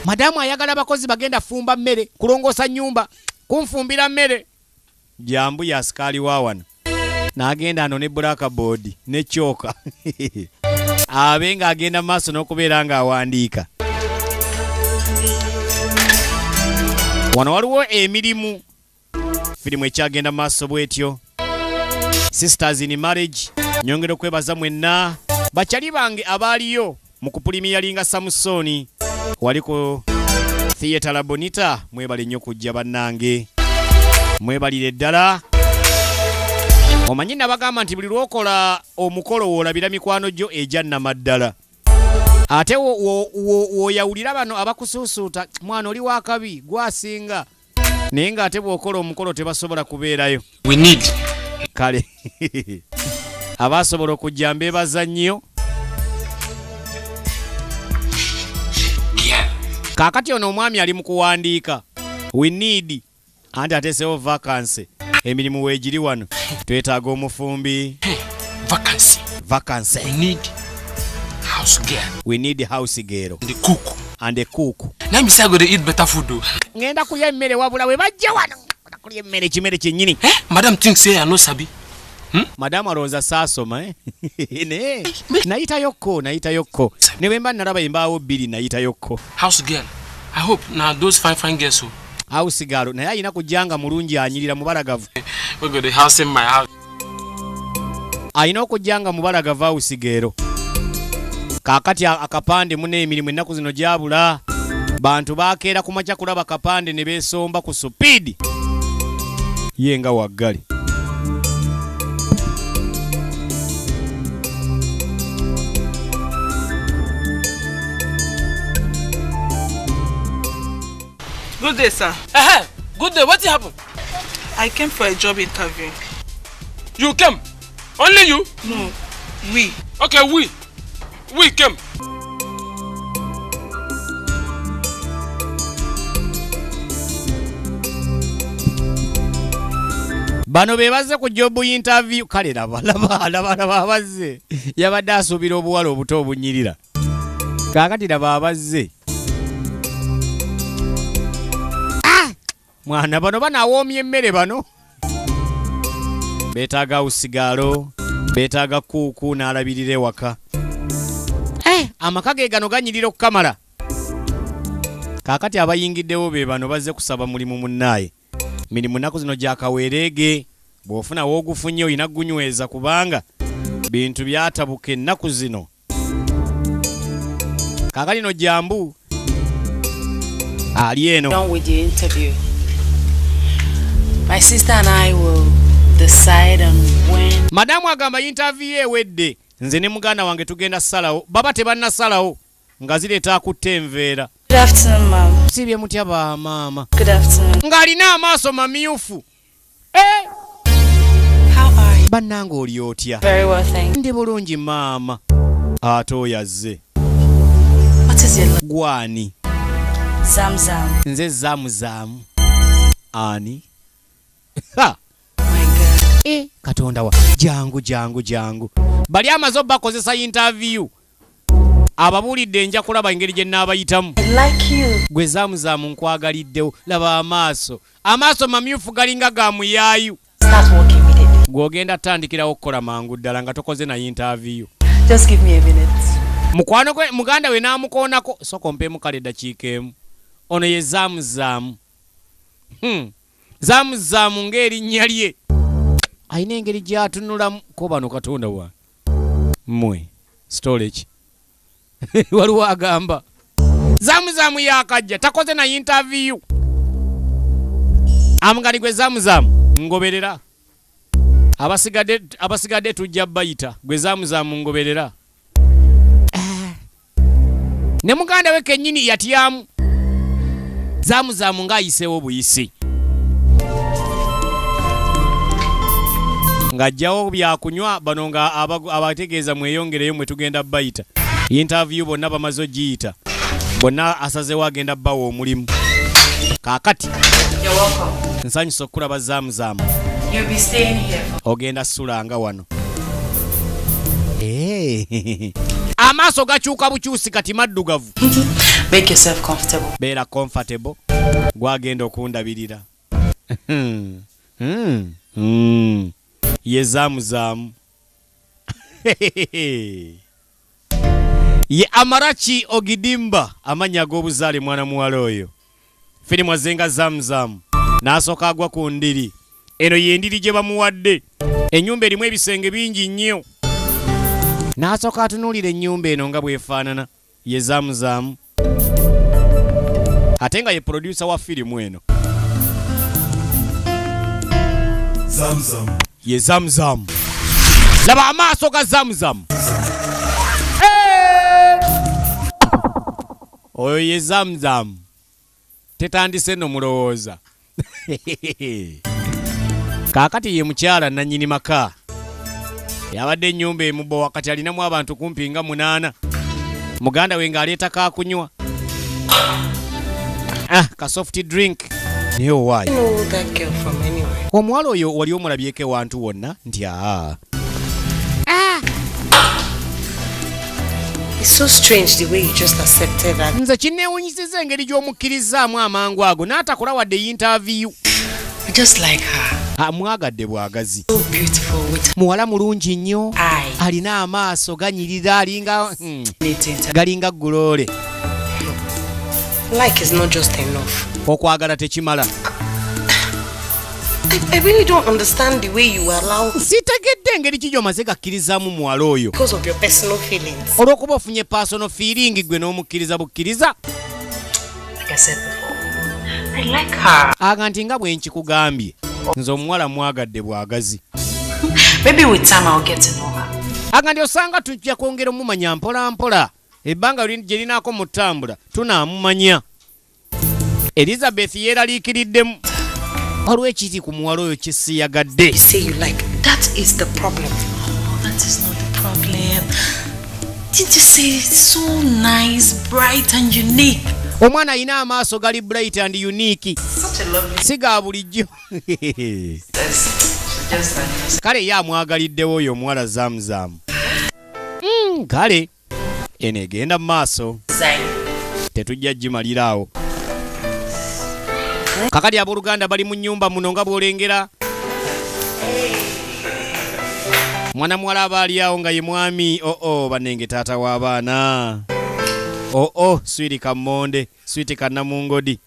S1: Madamu ayagala abakozi bagenda fumba mmere, kulongoosa nnyumba, kunfumbira mmere. Jambu yasikaali wa wano. N'agenda ano ne blackboard ne kyoka. Abe ng'agenda mu maaso n'okubeera ng'awandiika. Wano waliwo emirimu. Firimu ekyagenda mu maaso bw'etyo. Sisters in Marriage. Nyongera okwebaza mwenna bakyali bange abaaliyo mu kupulimiyalinga Samusoni. Waliko Theatre La Bonita, mwebale nnyo kujja bannange. Mwebalire ddala. Omanyi nabagamba nti buli lw'okola omukolo w'olabira mikwano gyo egya nnamaddala. Ate w'oyawulira bano abakusuusuuta, mwana oli wakabi gwasinga. Naye ng'ate bw'okola omukolo tebasobola kubeerayo.
S5: We need.
S1: Kale. Abasobola okujja mbeebaza nnyo. Kaakati ono omwami ali mu kuwandiika. We need. Anti ateesewo vacancy. Emirimu weegiri wano. Twetaaga omufumbi.
S5: Vacancy.
S1: Vacancy.
S5: We need house girl.
S1: We need house girl.
S5: And the cook.
S1: And the cook.
S5: Now me say I go to eat better food though.
S1: Ngenda kulya emmere wabula we bajja wano. Ngenda kulya emmere kimere kyennyini.
S5: Madam thinks say I no sabi.
S1: Madamu alowooza saasoma eh? Naye nayitayokko nayitayokko ne bwe mba nalaba embaawo bbiri nayitayokko.
S5: House girl. I hope now those fine fine girls who
S1: House girl naye alina kujja nga mulungi anyirira mubalagavu.
S5: We go the house in my house.
S1: Alina okujja nga mubalagavu house girl. Kaakati akapande mune emirimu ennaku zino gyabula. Bantu bakeera ku makya kulaba kapande ne beesomba ku supiidi. Ye nga waggali.
S7: Good day, sir.
S5: Good day. What happened?
S7: I came for a job interview.
S5: You came? Only you?
S7: No, we.
S5: Okay, we. We came.
S1: Bano be bazze ku job interview. Kale laba laba laba laba bazze. Yabadde asuubira obuwala obuto obunyirira. Kaakati laba abazze. Mwana bano banawoomya emmere bano. Beetaaga usigalo, beetaaga kuuku n'alabirira ewaka. Amaka ge gano ganyirira okukamala. Kaakati abayingiddewo be bano bazze kusaba mulimu munnaaye. Mirimu nnaku zino gya kaweereege, bw'ofuna w'ogufunye olina gugunyweza kubanga bintu byatabuka ennaku zino. Kaakati no jambu ali eno.
S2: Done with the interview. My sister and I will decide on when.
S1: Madamu agamba interview ewedde. Nze ne muganda wange tugenda ssalawo. Baba tebannasalawo nga zireeta akutta enveera.
S8: Good afternoon, ma'am.
S1: Sibye mutya ba maama.
S8: Good afternoon.
S1: Ng'alina amaaso mamyufu.
S2: How are you?
S1: Bannange oli otya?
S8: Very well, thank you.
S1: Ndi bulungi maama. Ate oyo azze.
S2: What is your
S1: Gwani?
S8: Zamzam.
S1: Nze Zamzam. Ani? Ha!
S2: My God.
S1: Katonda wa jangu jangu jangu. Bali amaze bakozesa interview. Ababuulidde nja kulaba engeri gye nnaabayitamu.
S2: I like you.
S1: Gwe Zamzam nkwagaliddewo. Laba amaaso. Amaaso mamyufu galinga ga muyaayu.
S2: Start working immediately.
S1: Gw'ogenda tandikirawo okukola mangu ddala nga tokoze na interview.
S2: Just give me a minute.
S1: Mukwano gwe muganda we n'amukoonako. Soko mpeemu kale eddakiika emu. Ono ye Zamzam. Zamzam ng'erinnya lye. Alina engeri gy'atunulamu ko bano Katonda wa mmwe. Storage. Waliwo agamba Zamzam yakajja takoze na interview. Amugani gwe Zamzam ngoberera. Abasigadde tujja bayita. Gwe Zamzam ngoberera. Ne muganda we kennyini yatyamu. Zamzam ng'ayiseewo buyisi. Ng'ajjawo byakunywa bano nga abategeeza mweyongereyo mwe tugenda bayita. Interview bonna bamaze ogiyita. Bonna asazeewo agenda bbawa omulimu. Kaakati.
S2: You're welcome.
S1: Nsanyusa okulaba Zamzam.
S2: You'll be staying here.
S1: Ogenda sulanga wano. Amaaso gakyuka bukyusi kati maddugavu.
S2: Make yourself comfortable.
S1: Beera comfortable. Gwagenda okundabirira. Ye Zamzam. Ye Amarachi Ogidimba amannya ag'obuzaale mwana muwala oyo. Firimu azenga Zamzam n'asooka agwa ku ndiri. Eno ye ndiri gye bamuwadde. Ennyumba erimu ebisenge bingi nnyo. N'asooka atunuulira ennyumba eno nga bw'efaanana. Ye Zamzam. Ate nga ye producer wa firimu eno.
S4: Zamzam.
S1: Ye Zamzam. Laba amaaso ga Zamzam. Oyo ye Zamzam. Tetandise nno mulowooza. Kaakati ye mukyala nannyini maka. Yabadde ennyumba emubowa kati alinamu abantu kumpi nga 8. Muganda we ng'aleeta kakunywa. Ka soft drink. Naye owaayi. Omuwala oyo wali omulabyeko ewantu wonna nti aa.
S2: It's so strange the way you just accepted that.
S1: Nze kinneewunyisizza engeri gy'omukkirizaamu amangu ago n'atakola wadde interview.
S2: I just like her.
S1: Amwagadde bwagazi. Muwala mulungi nnyo, alina amaaso ganyirira, alinga galinga gulole.
S2: Like is not just enough.
S1: Okwagala tekimala.
S2: I really don't understand the way you allow.
S1: Sitegedde engeri ki gy'omaze gakkirizaamu muwala oyo.
S2: Because of your personal feelings.
S1: Olw'okuba ofunye personal feeling gwe n'omukkiriza bukkiriza.
S2: Like I said before, I like her.
S1: Aga nti nga bwe nkikugambye, nze omuwala mwagadde bwagazi.
S2: Maybe with time I'll get to know her.
S1: Aga nti osanga tujja kwongera omumanya mpola mpola. Ebbanga gye linaako mu ttambula tunaamumanya. Elizabeth yeeraliikiriddemu. Olw'ekiri ku muwala oyo kisiyagadde.
S2: You say you like, that is the problem. Oh, that is not the problem. Didn't you say it's so nice, bright and unique?
S1: Omwana alina amaaso gali bright and unique.
S2: Such a lovely.
S1: Si ga bulijjo. Kale ye amwagaliddewo oyo omuwala Zamzam. Kale eno egenda mu maaso. Tetujja gimaliraawo. Kakati abooluganda bali mu nnyumba muno nga bw'olengera. Mwana muwala aba ali awo nga ye mwami. Oo bannenge taata w'abaana. Oo swiri kammonde, switi kannamungodi.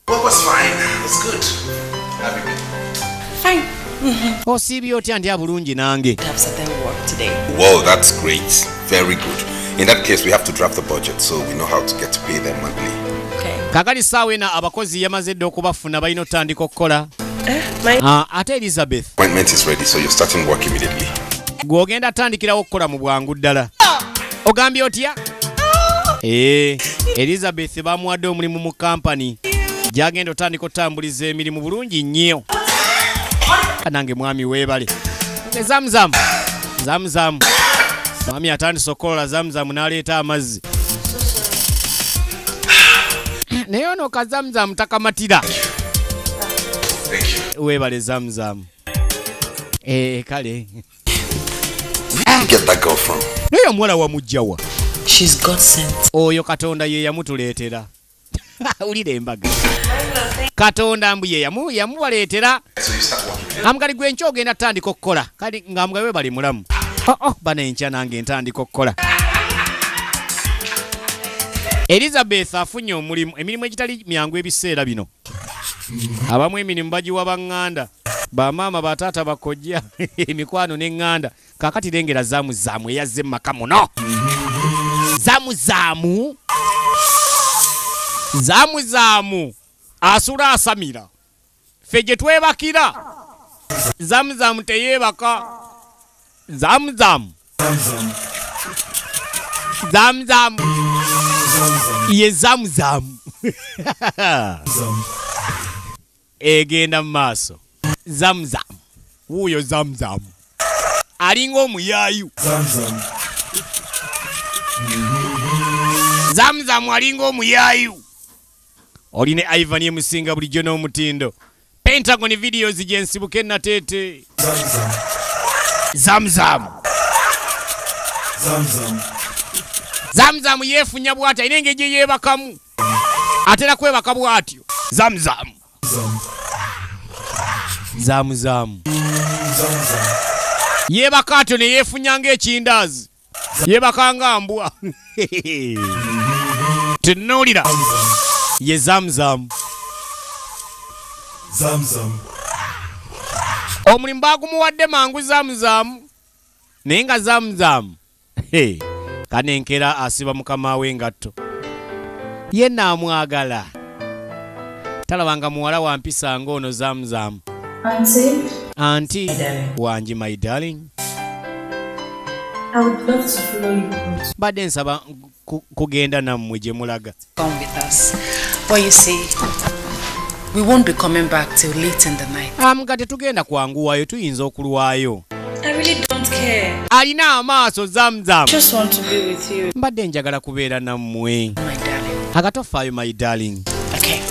S1: Osiibye otya ndi abulungi nange.
S4: Well, that's great. Very good. In that case, we have to draft the budget so we know how to get to pay them monthly.
S1: Kakati ssaawa eno abakozi yamaze dda okubafuna balina otandika okukola. Ate Elizabeth.
S4: Appointment is ready, so you're starting work immediately.
S1: Gw'ogenda atandikirawo okukola mu bwangu ddala. Ogambye otya? Elizabeth bamuwadde omulimu mu kampani. Gy'agenda otandika otambuliza emirimu bulungi nnyo. Nange mwami weebale. Zamzam. Zamzam. Mwami atandise okukola Zamzam n'aleeta amazzi. Naye ono ka Zamzam takamatira. Weebale Zamzam. Kale.
S4: Get that girl from.
S1: Naye omuwala wamugjawa.
S2: She's God sent.
S1: Oyo Katonda ye yamutuleetera. Wulira embaga. Katonda mbu ye yamubaleetera. Amukali gwe enkya ogenda tandika okukola. Kale nga mugabe bali mulamu. Oh, bana enkya nange ntandika okukola. Elizabeth afunye omulimu, emirimu egitali myangu ebiseera bino. Abamu emirimu bagiwa baŋŋanda, bamaama bataata bakojja, emikwano n'eŋŋanda. Kaakati lengera Zamuzaamu eyazze mu maka muno. Zamuzaamu. Zamuzaamu asula asamira. Ffe gye twebakira. Zamuzaamu teyeebaka. Zamuzaamu. Zamuzaamu. Ye Zamuzaamu. Egenda mu maaso. Zamuzaamu. Wuuyo Zamuzaamu. Alinga omuyaayu. Zamuzaamu alinga omuyaayu. Oli ne Ivan emusinga bulijjo n'omutindo. Pentagon videos gye nsibuke Nateete. Zamuzaamu. Zamuzaamu yeefunya bw'ati, alina engeri gye yeebakamu. Atera kwebaka bw'atyo. Zamuzaamu. Zamuzaamu. Yeebaka atyo ne yeefunya ng'ekindaazi. Yeebaka nga mbwa. Tunuulira. Ye Zamuzaamu. Omulimu baagumuwadde mangu Zamuzaamu. Naye nga Zamuzaamu. Kanenkera asiba mukama we engatto. Ye naamwagala. Talabanga muwala wa mpisa ng'ono Zamuzaamu. Auntie. Wangi my darling.
S8: I would love to follow you out.
S1: Badde nsaba kugenda nammwe gye mulaga.
S2: Come with us. But you see, we won't be coming back till late in the night.
S1: Nga tetugenda kwanguwayo, tuyinza okulwayo.
S8: I really don't care.
S1: Alina amaaso Zamzam.
S8: Just want to be with you.
S1: Mbadde njagala kubeera nammwe.
S2: My darling.
S1: Akatofaayo my darling.
S2: Okay.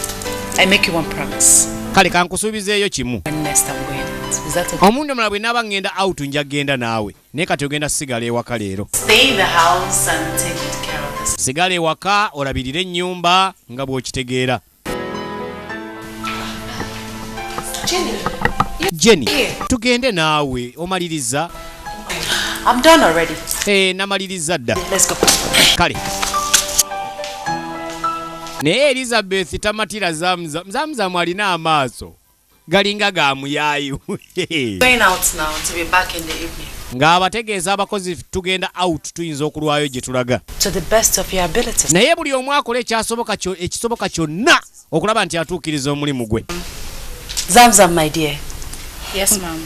S2: I make you one promise.
S1: Kale kankusuubizeeyo kimu.
S2: When next I'm going out. Is that okay?
S1: Omundi omulala bwe naaba ngenda out nja kugenda naawe. Naye kati ogenda sigala ewaka leero.
S2: Stay in the house and take good care of this.
S1: Sigala ewaka olabirire ennyumba nga bw'okitegeera.
S2: Jenny,
S1: Jenny, tugende naawe omaliriza.
S2: I'm done already.
S1: Namaliriza dda.
S2: Let's go.
S1: Kale. Naye Elizabeth tamatira Zamzam. Zamzam alina amaaso galinga ga muyaayu.
S2: Going out now to be back in the evening.
S1: Ng'abategeeza abakozi tugenda out tuyinza okulwayo gye tulaga.
S2: To the best of your abilities.
S1: Naye buli omu akola ekisoboka kyonna okulaba nti atuukiriza omulimu gwe.
S2: Zamzam, my dear.
S7: Yes, ma'am.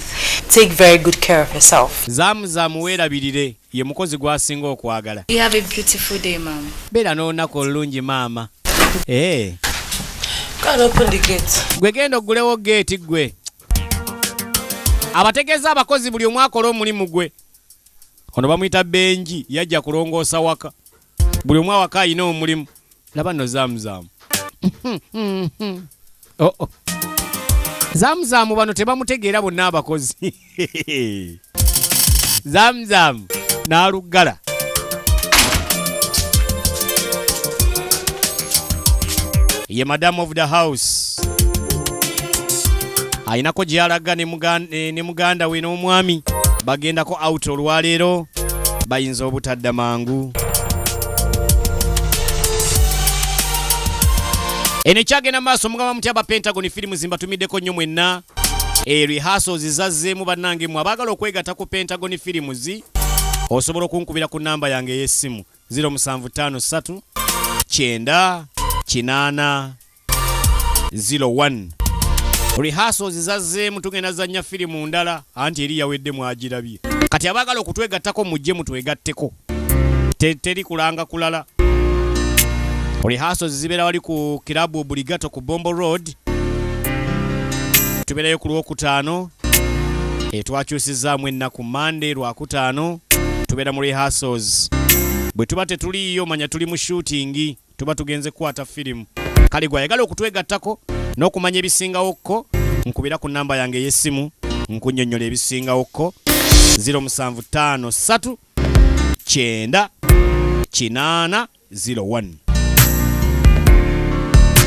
S2: Take very good care of yourself.
S1: Zamzam weerabirire ye mukozi gw'asinga okwagala.
S7: You have a beautiful day, ma'am.
S1: Beera n'olunaku olulungi maama.
S2: Go and open the gate.
S1: Gwe genda oggulewo geeti gwe. Abategeeza abakozi buli omu akola omulimu gwe. Ono bamuyita Benji yajja kulongoosa waka. Buli omu awaka alina omulimu. Laba nno Zamzam. Oh. Zamzam bano tebamutegeera bonna abakozi. Zamzam n'aluggala. Ye madam of the house. Ayinako gy'alaga ne muganda we n'omwami bagendako out olwaleero bayinza obutadda mangu. Eno kyagenda maaso mugamba mutya aba Pentagon Films mbatumiddeko nnyo mwenna. Rehearsals zazzeemu bannange mmwe abaagala okwegatta ku Pentagon Films osobola okunkubira ku namba yange ey'essimu 0753 9 8 01. Rehearsals zazzeemu tugenda zannya firimu ndala anti eri yawedde mwagirabye. Kati abaagala okutwegattako mujje mutwegatteko. Teri kulanga kulala. Rehearsals zibeera wali ku Kilabu Obligato ku Bombo Road. Tubeerayo ku Lwokutaano. Twakyusizaamu ennaku Monday Lwakutaano. Tubeera mu rehearsals. Bwe tuba tetuliiyo manya tuli mu shooting, tuba tugenze kukwata firimu. Kale gw'ayagala okutwegattako n'okumanya ebisingawokko nkubira ku namba yange ey'essimu nkunnyonnyola ebisingawokko 0753 9 8 01.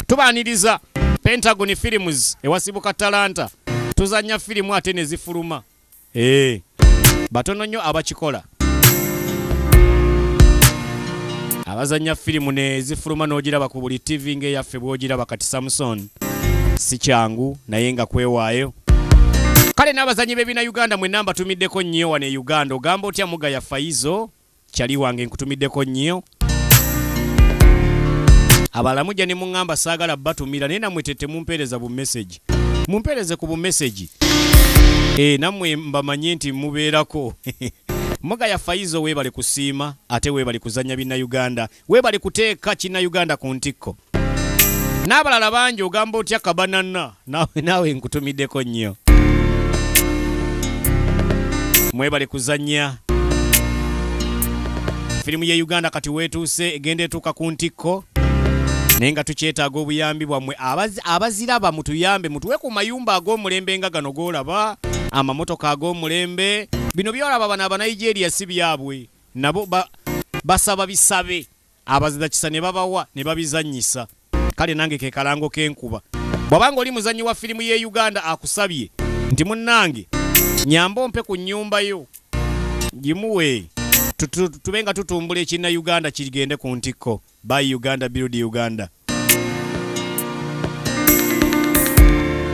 S1: Tubaaniriza Pentagon Films ewasibuka talanta. Tuzannya firimu ate ne zifuluma. Batono nnyo abakikola. Abazannya firimu ne zifuluma n'ogiraba ku buli TV ng'eyaffe bw'ogiraba kati Samson. Si kyangu naye nga kwewaayo. Kale n'abazannyi b'ebina Uganda mwenna mbatumiddeko nnyo wano e Uganda. Ogamba otya Mugaya Faizo kyali wange nkutumiddeko nnyo. Abalala mujja ne muŋŋamba saagala batumira naye nammwe temumpeereza bu message. Mumpeereze ku bu message. Nammwe mbamanye nti mubeerako. Mugaya Faizo weebale kusiima ate weebale kuzannya binna Uganda. Weebale kuteeka kinna Uganda ku ntikko. N'abalala bangi ogamba otya Kabanana naawe nkutumiddeko nnyo. Mwebale kuzannya. Firimu ye Uganda kati weetuuse egenda etuuka ku ntikko. Naye nga tukyetaaga obuyambi bwammwe. Abaziraba mutuyambe mutuwe ku mayumba ag'omulembe nga gano g'olaba, amamotoka ag'omulembe. Bino by'olaba bano Abanigeria si byabwe. Nabo basaba bisabe. Abazira kisa ne babawa ne babizannyisa. Kale nange ke kalango k'enkuba. Bw'obanga oli muzannyi wa firimu ye Uganda akusabye nti munnange nyamba ompe ku nnyumba yo gimuwe tube nga tutumbula ekinna Uganda kigende ku ntikko. Buy Uganda, build Uganda.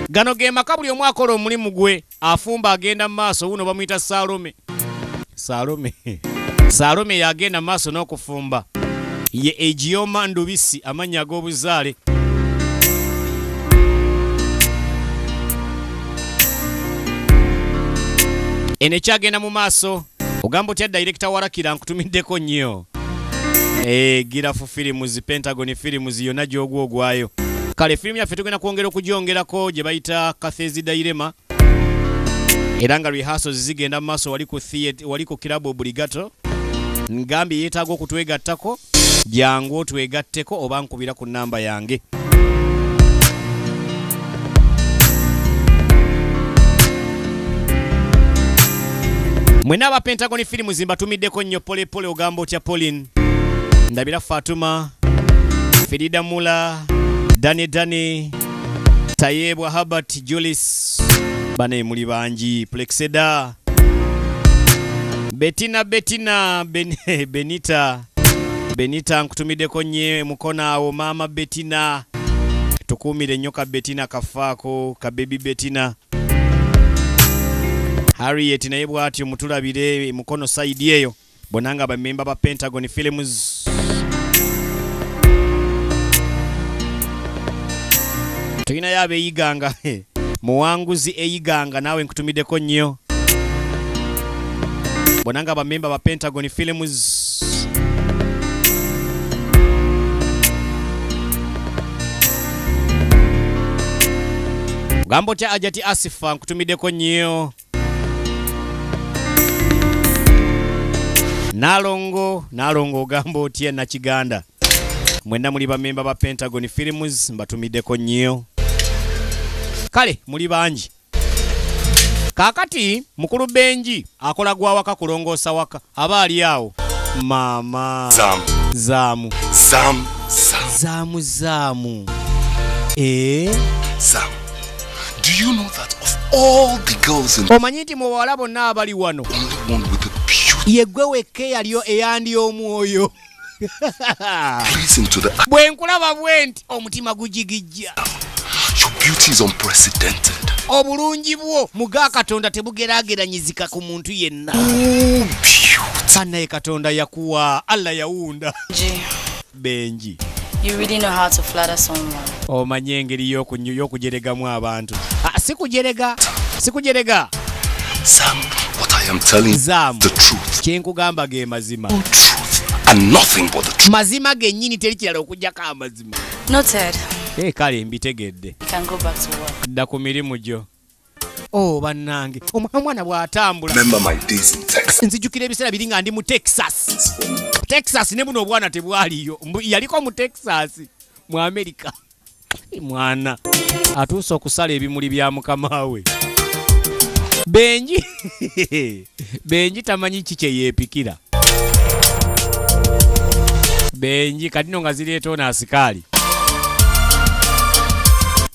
S1: Gano ge maka buli omu akola omulimu gwe afumba agenda mu maaso. Wuno bamuyita Salome. Salome. Salome yagenda mu maaso n'okufumba. Ye Egioma Ndubisi amannya ag'obuzaale. Eno ekyagenda mu maaso. Ogamba otya director Warakira nkutumiddeko nnyo. Girafu Films, Pentagon Films yonna gy'ogwa ogwayo. Kale firimu yaffe tugenda kwongera okugyongerako gye bayita Kathezi Dairema. Era nga rehearsals zigenda mu maaso wali ku theatre, wali ku Kilabu Obligato. Ngambye yeetaaga okutwegattako, jangu otwegatteko oba nkubira ku namba yange. Mwenna aba Pentagon Films mbatumiddeko nnyo. Pole pole ogamba otya Pauline. Ndabira Fatuma, Ferida Mula, Dani Dani, Tayebwa Herbert, Julius. Bane muli bangi. Plexeda, Betina, Betina, Benita, Benita nkutumiddeko nnyo mukono awo maama Betina. Tukuumire nnyo ka Betina kafaako ka baby Betina. Harriet naye bw'atyo mutulabire mukono side eyo. Bonna nga bamemba ba Pentagon Films. Tulinayo ab'eyiganga, muwanguzi eyiganga naawe nkutumiddeko nnyo. Bonna nga bamemba ba Pentagon Films. Gambo kya Ajati Asifa nkutumiddeko nnyo. Nalongo, Nalongo ogamba otya Nakiganda. Mwenna muli bamemba ba Pentagon Films mbatumiddeko nnyo. Kale muli bangi. Kaakati mukulu Benji akola gwa waka kulongoosa waka aba ali awo. Maama
S4: Zamu.
S1: Zamu.
S4: Zamu. Zamu.
S1: Zamu zamu.
S4: Zamu. Do you know that of all the girls in
S1: omanyi nti mu bawala bonna abali wano
S4: only one with the beauty
S1: ye gwe wekka eyaliyo eyandi omwoyo.
S4: Please into the
S1: bwe nkulaba bwe nti omutima gujigijja.
S4: Your beauty is unprecedented.
S1: Obulungi bwo muga Katonda tebugeraageranyizika ku muntu yenna.
S4: Oh, beauty.
S1: Bannaye Katonda yakuwa, Allah yawunda. Benji.
S7: You really know how to flatter someone.
S1: Omanyi engeri y'okujeregamu abantu. Sikujerega, sikujerega.
S4: Sam, what I am telling
S1: Zamu,
S4: the truth.
S1: Kye nkugamba ge mazima.
S4: Truth and nothing but the truth.
S1: Mazima gennyini teri kirala okuggyako amazima.
S7: Noted.
S1: Kale mbitegedde.
S7: You can go back to work.
S1: Dda ku mirimu gyo. Oh bannange, omwana bw'atambula.
S4: Remember my days in Texas.
S1: Nzijukira ebiseera biri nga ndi mu Texas. Texas ne buno obwana tebwaliyo. Yaliko mu Texas mu America. Mwana atuuse okusala ebimuli bya mukama we. Benji Benji tamanyi ki kye yeepikira. Benji kati nno nga zireeta ono asikaali.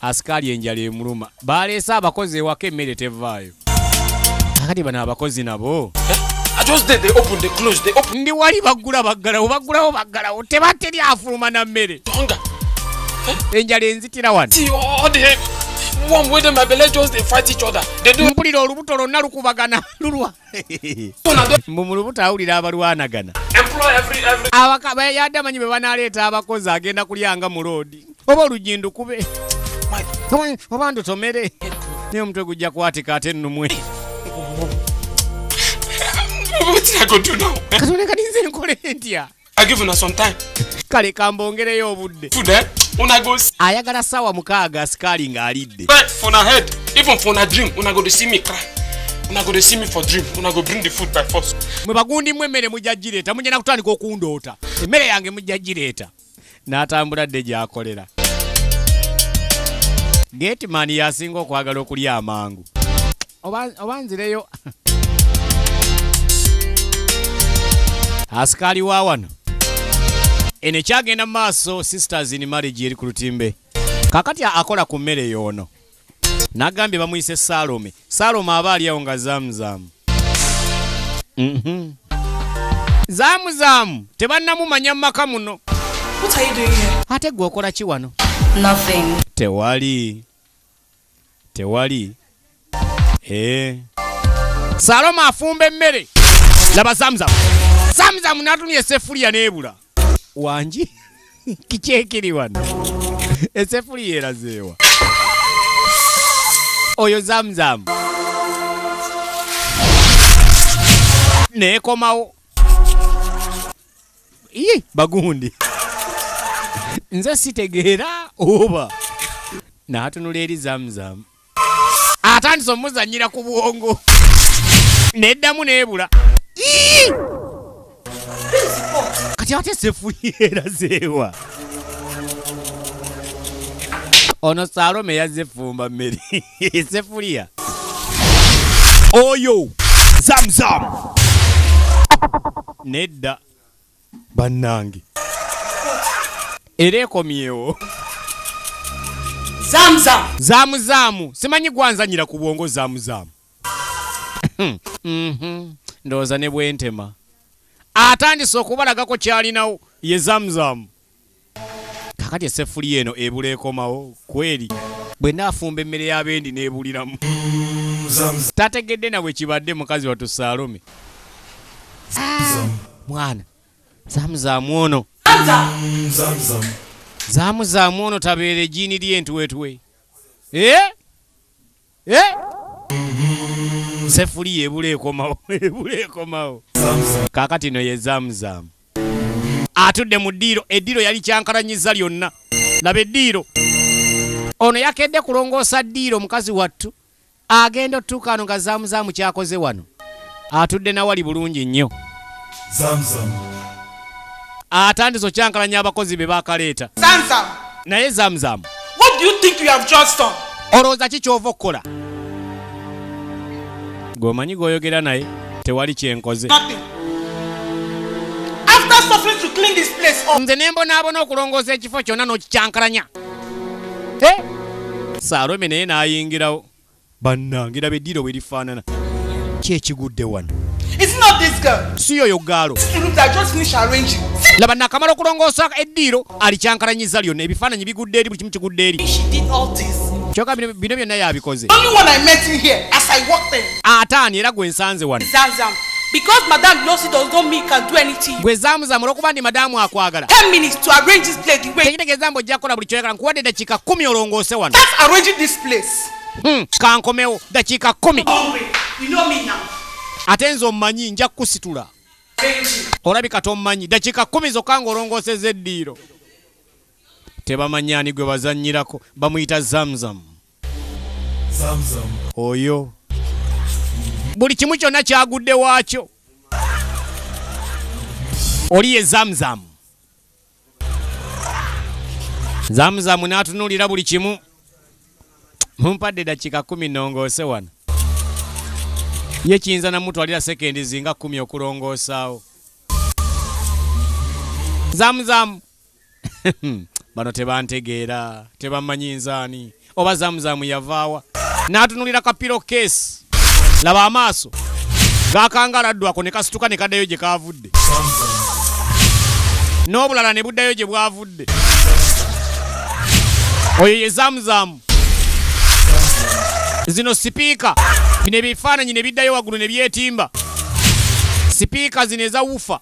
S1: Asikaali enjala emuluma. Baleese abakozi ewaka emmere tevaayo. Kakati bano abakozi nabo.
S9: I just did, they open, they close, they open.
S1: Ndi wali baggula baggalawo, baggulawo baggalawo. Tebateri afuluma na mmere.
S9: Hunger.
S1: Enjala enzitira wano.
S9: See all the one with them, my belly just they fight each other. They do.
S1: Mpulira olubuto lwonna lukubagana lulwa. Mbu mu lubuto awulira abalwanagana.
S9: Employ every.
S1: Abaka yadde amanyi bwe banaleeta abakozi agenda kulyanga mu loodi. Oba olujindu kube. Oba ndutomere. Naye omutwe gujja kwatika ate nnumwe.
S9: What I go do now?
S1: Katonda kati nze nkole ntya?
S9: I give una some time.
S1: Kale kambongereyo obudde.
S9: Food, eh? Una go.
S1: Ayagala ssaawa 6 asikaali ng'alidde.
S9: But for na head, even for na dream, una go to see me cry. Una go to see me for dream. Una go bring the food by force.
S1: Mwe bagundi mmwe emmere mujja gireeta, mujja na kutandika okundoota. Emmere yange mujja gireeta. N'atambula dde gy'akolera. Gateman yasinga okwagala okulya amangu. Oba nzireyo. Asikaali wa wano. Eno ekyagenda mu maaso Sisters in Marriage eri ku lutimbe. Kaakati akola ku mmere y'ono. N'agambye bamuyise Salome. Salome aba ali awo nga zamuzamu. Zamuzamu tebannamumanya mu maka muno.
S2: What are you doing here?
S1: Ate gwe okola ki wano?
S7: Nothing.
S1: Tewali. Tewali. Salome afumba emmere. Laba zamuzamu. Zamuzamu n'atumya essefuliya n'ebula. Wangi? Kiki ekiri wano? Essefuliya erazeewa. Oyo zamuzamu. Neekomawo. Iye bagundi. Nze sitegeera oba. N'atunula eri zamuzamu. Atandise omuzannyira ku bwongo. Neddamu n'ebula. Kati ate essefuliya erazeewa. Ono Salome yazze effumba mmere. Essefuliya. Oyo zamzam. Nedda bannange. Era ekomyewo.
S5: Zamzam.
S1: Zamuzamu. Simanyi gwanzanyira ku bwongo zamuzamu. Ndowooza ne bwentema. Atandise okubalagako kyalinawo ye Zamzam. Kakati esefuli eno ebula ekomawo kweri. Bwe naafumba emmere y'abendi n'ebuliramu. Tategedde na bwe kibadde mukazi wattu Salome. Mwana. Zamzamu ono. Zamuzamu ono tabeere ejjiini ly'entuwetwe. Sefuli ebula ekomawo, ebula ekomawo. Kaakati no ye Zamzam. Atudde mu ddiiro, eddiiro yali kyankalanyiza lyonna. Laba eddiiro. Ono yakedde kulongoosa ddiiro mukazi wattu. Agenda otuuka wano nga Zamzamu kyakoze wano. Atudde nawali bulungi nnyo.
S6: Zamzam.
S1: Atandise okyankalanya abakozi be baakaleeta.
S5: Zamzam.
S1: Naye Zamzam.
S5: What do you think you have just done?
S1: Olowooza ki ky'ova okukola? G'omanyi g'oyogera naye tewali kyenkoze.
S5: Nothing. After suffering to clean this place up.
S1: Nze ne mbonaabona okulongoosa ekifo kyonna n'okikyankalanya. Salome naye n'ayingirawo. Bannange laba eddiiro bwe lifaanana. Ki ekigudde wano?
S5: It's not this girl.
S1: Si yoyo gaalo.
S5: This room that just finished arranging.
S1: Laba nakamala okulongoosa eddiiro alikyankalanyiza lyonna. Ebifaananyi bigudde eri, buli kimu kigudde eri.
S5: She did all this.
S1: Kyokka bino byonna yabikoze.
S5: Only one I met in here as I walked in.
S1: Ataani era gwe nsanze wano.
S5: Zamzam. Because Madame loves it does not mean can do anything.
S1: Gwe Zamzam olw'okuba ndi madamu akwagala.
S5: 10 minutes to arrange this place the way.
S1: Tekitegeeza mbu ojja kukola buli ky'oyagala. Nkuwadde dakiika 10 olongoose wano.
S5: Start arranging this place.
S1: Kankomewo dakiika 10.
S5: You know me now.
S1: Ate nze ommanyi nja kukusitula. Olabika tommanyi. Dakiika 10 zokka ng'olongoosezza eddiiro. Tebamanyi ani gwe bazannyirako. Bamuyita Zamzam.
S6: Zamzam.
S1: Oyo. Buli kimu kyonna kyagudde waakyo. Oli ye Zamzam. Zamzam n'atunuulira buli kimu. Mumpadde dakiika 10 nnongoose wano. Ye kiyinza namutwalira sekendi zinga 10 okulongoosaawo. Zamzam. Bano tebantegeera, tebamanyi nzaani. Oba Zamzam yavaawa. N'atunuulira kapiro keesi. Laba amaaso gakangaladdwa ako ne kasituka ne kaddayo gye kaavudde. N'obulala ne buddayo gye bwavudde. Oyo ye Zamzam. Zino sipiika bino ebifaananyi ne biddayo waggulu ne byetimba. Sipiika zino eza wufa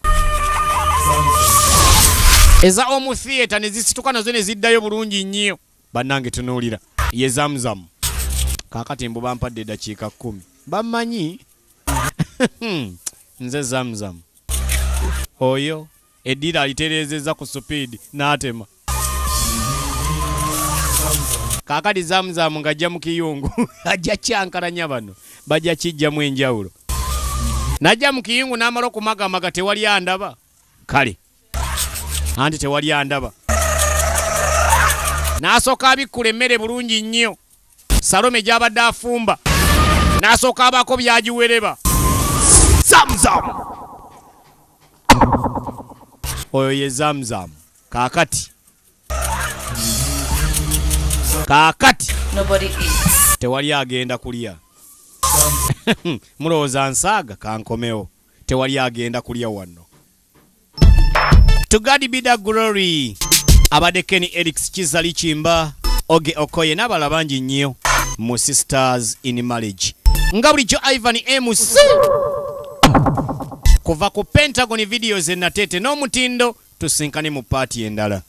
S1: eza omu theatre ne zisituka nazo ne ziddayo bulungi nnyo. Bannange tunuulira ye Zamzam. Kaakati mbu bampadde eddakiika 10. Bammanyi nze Zamzam. Oyo eddiiro alitereezezza ku supiidi n'atema. Kaakati Zamzam ng'ajja mu kiyungu ajja kyankalanya bano bajja kijjamu enjawulo. N'ajja mu kiyungu n'amala okumagamaga tewali andaba. Kale anti tewali andaba. N'asooka abikkula emmere bulungi nnyo. Salome gy'abadde afumba. N'asooka abaako by'agiwereba. Zamzam. Oyo ye Zamzam. Kaakati. Kaakati.
S7: Nobody eats.
S1: Tewali agenda kulya. Mulowooza nsaaga kankomewo. Tewali agenda kulya wano. To God be the glory. Abadde Kenny Erics Kizali Chimba, Oge Okoye n'abalala bangi nnyo mu Sisters in Marriage. Nga bulijjo Ivan MC kuva ku Pentagon Videos e Natete n'omutindo, tusinkane mu paati endala.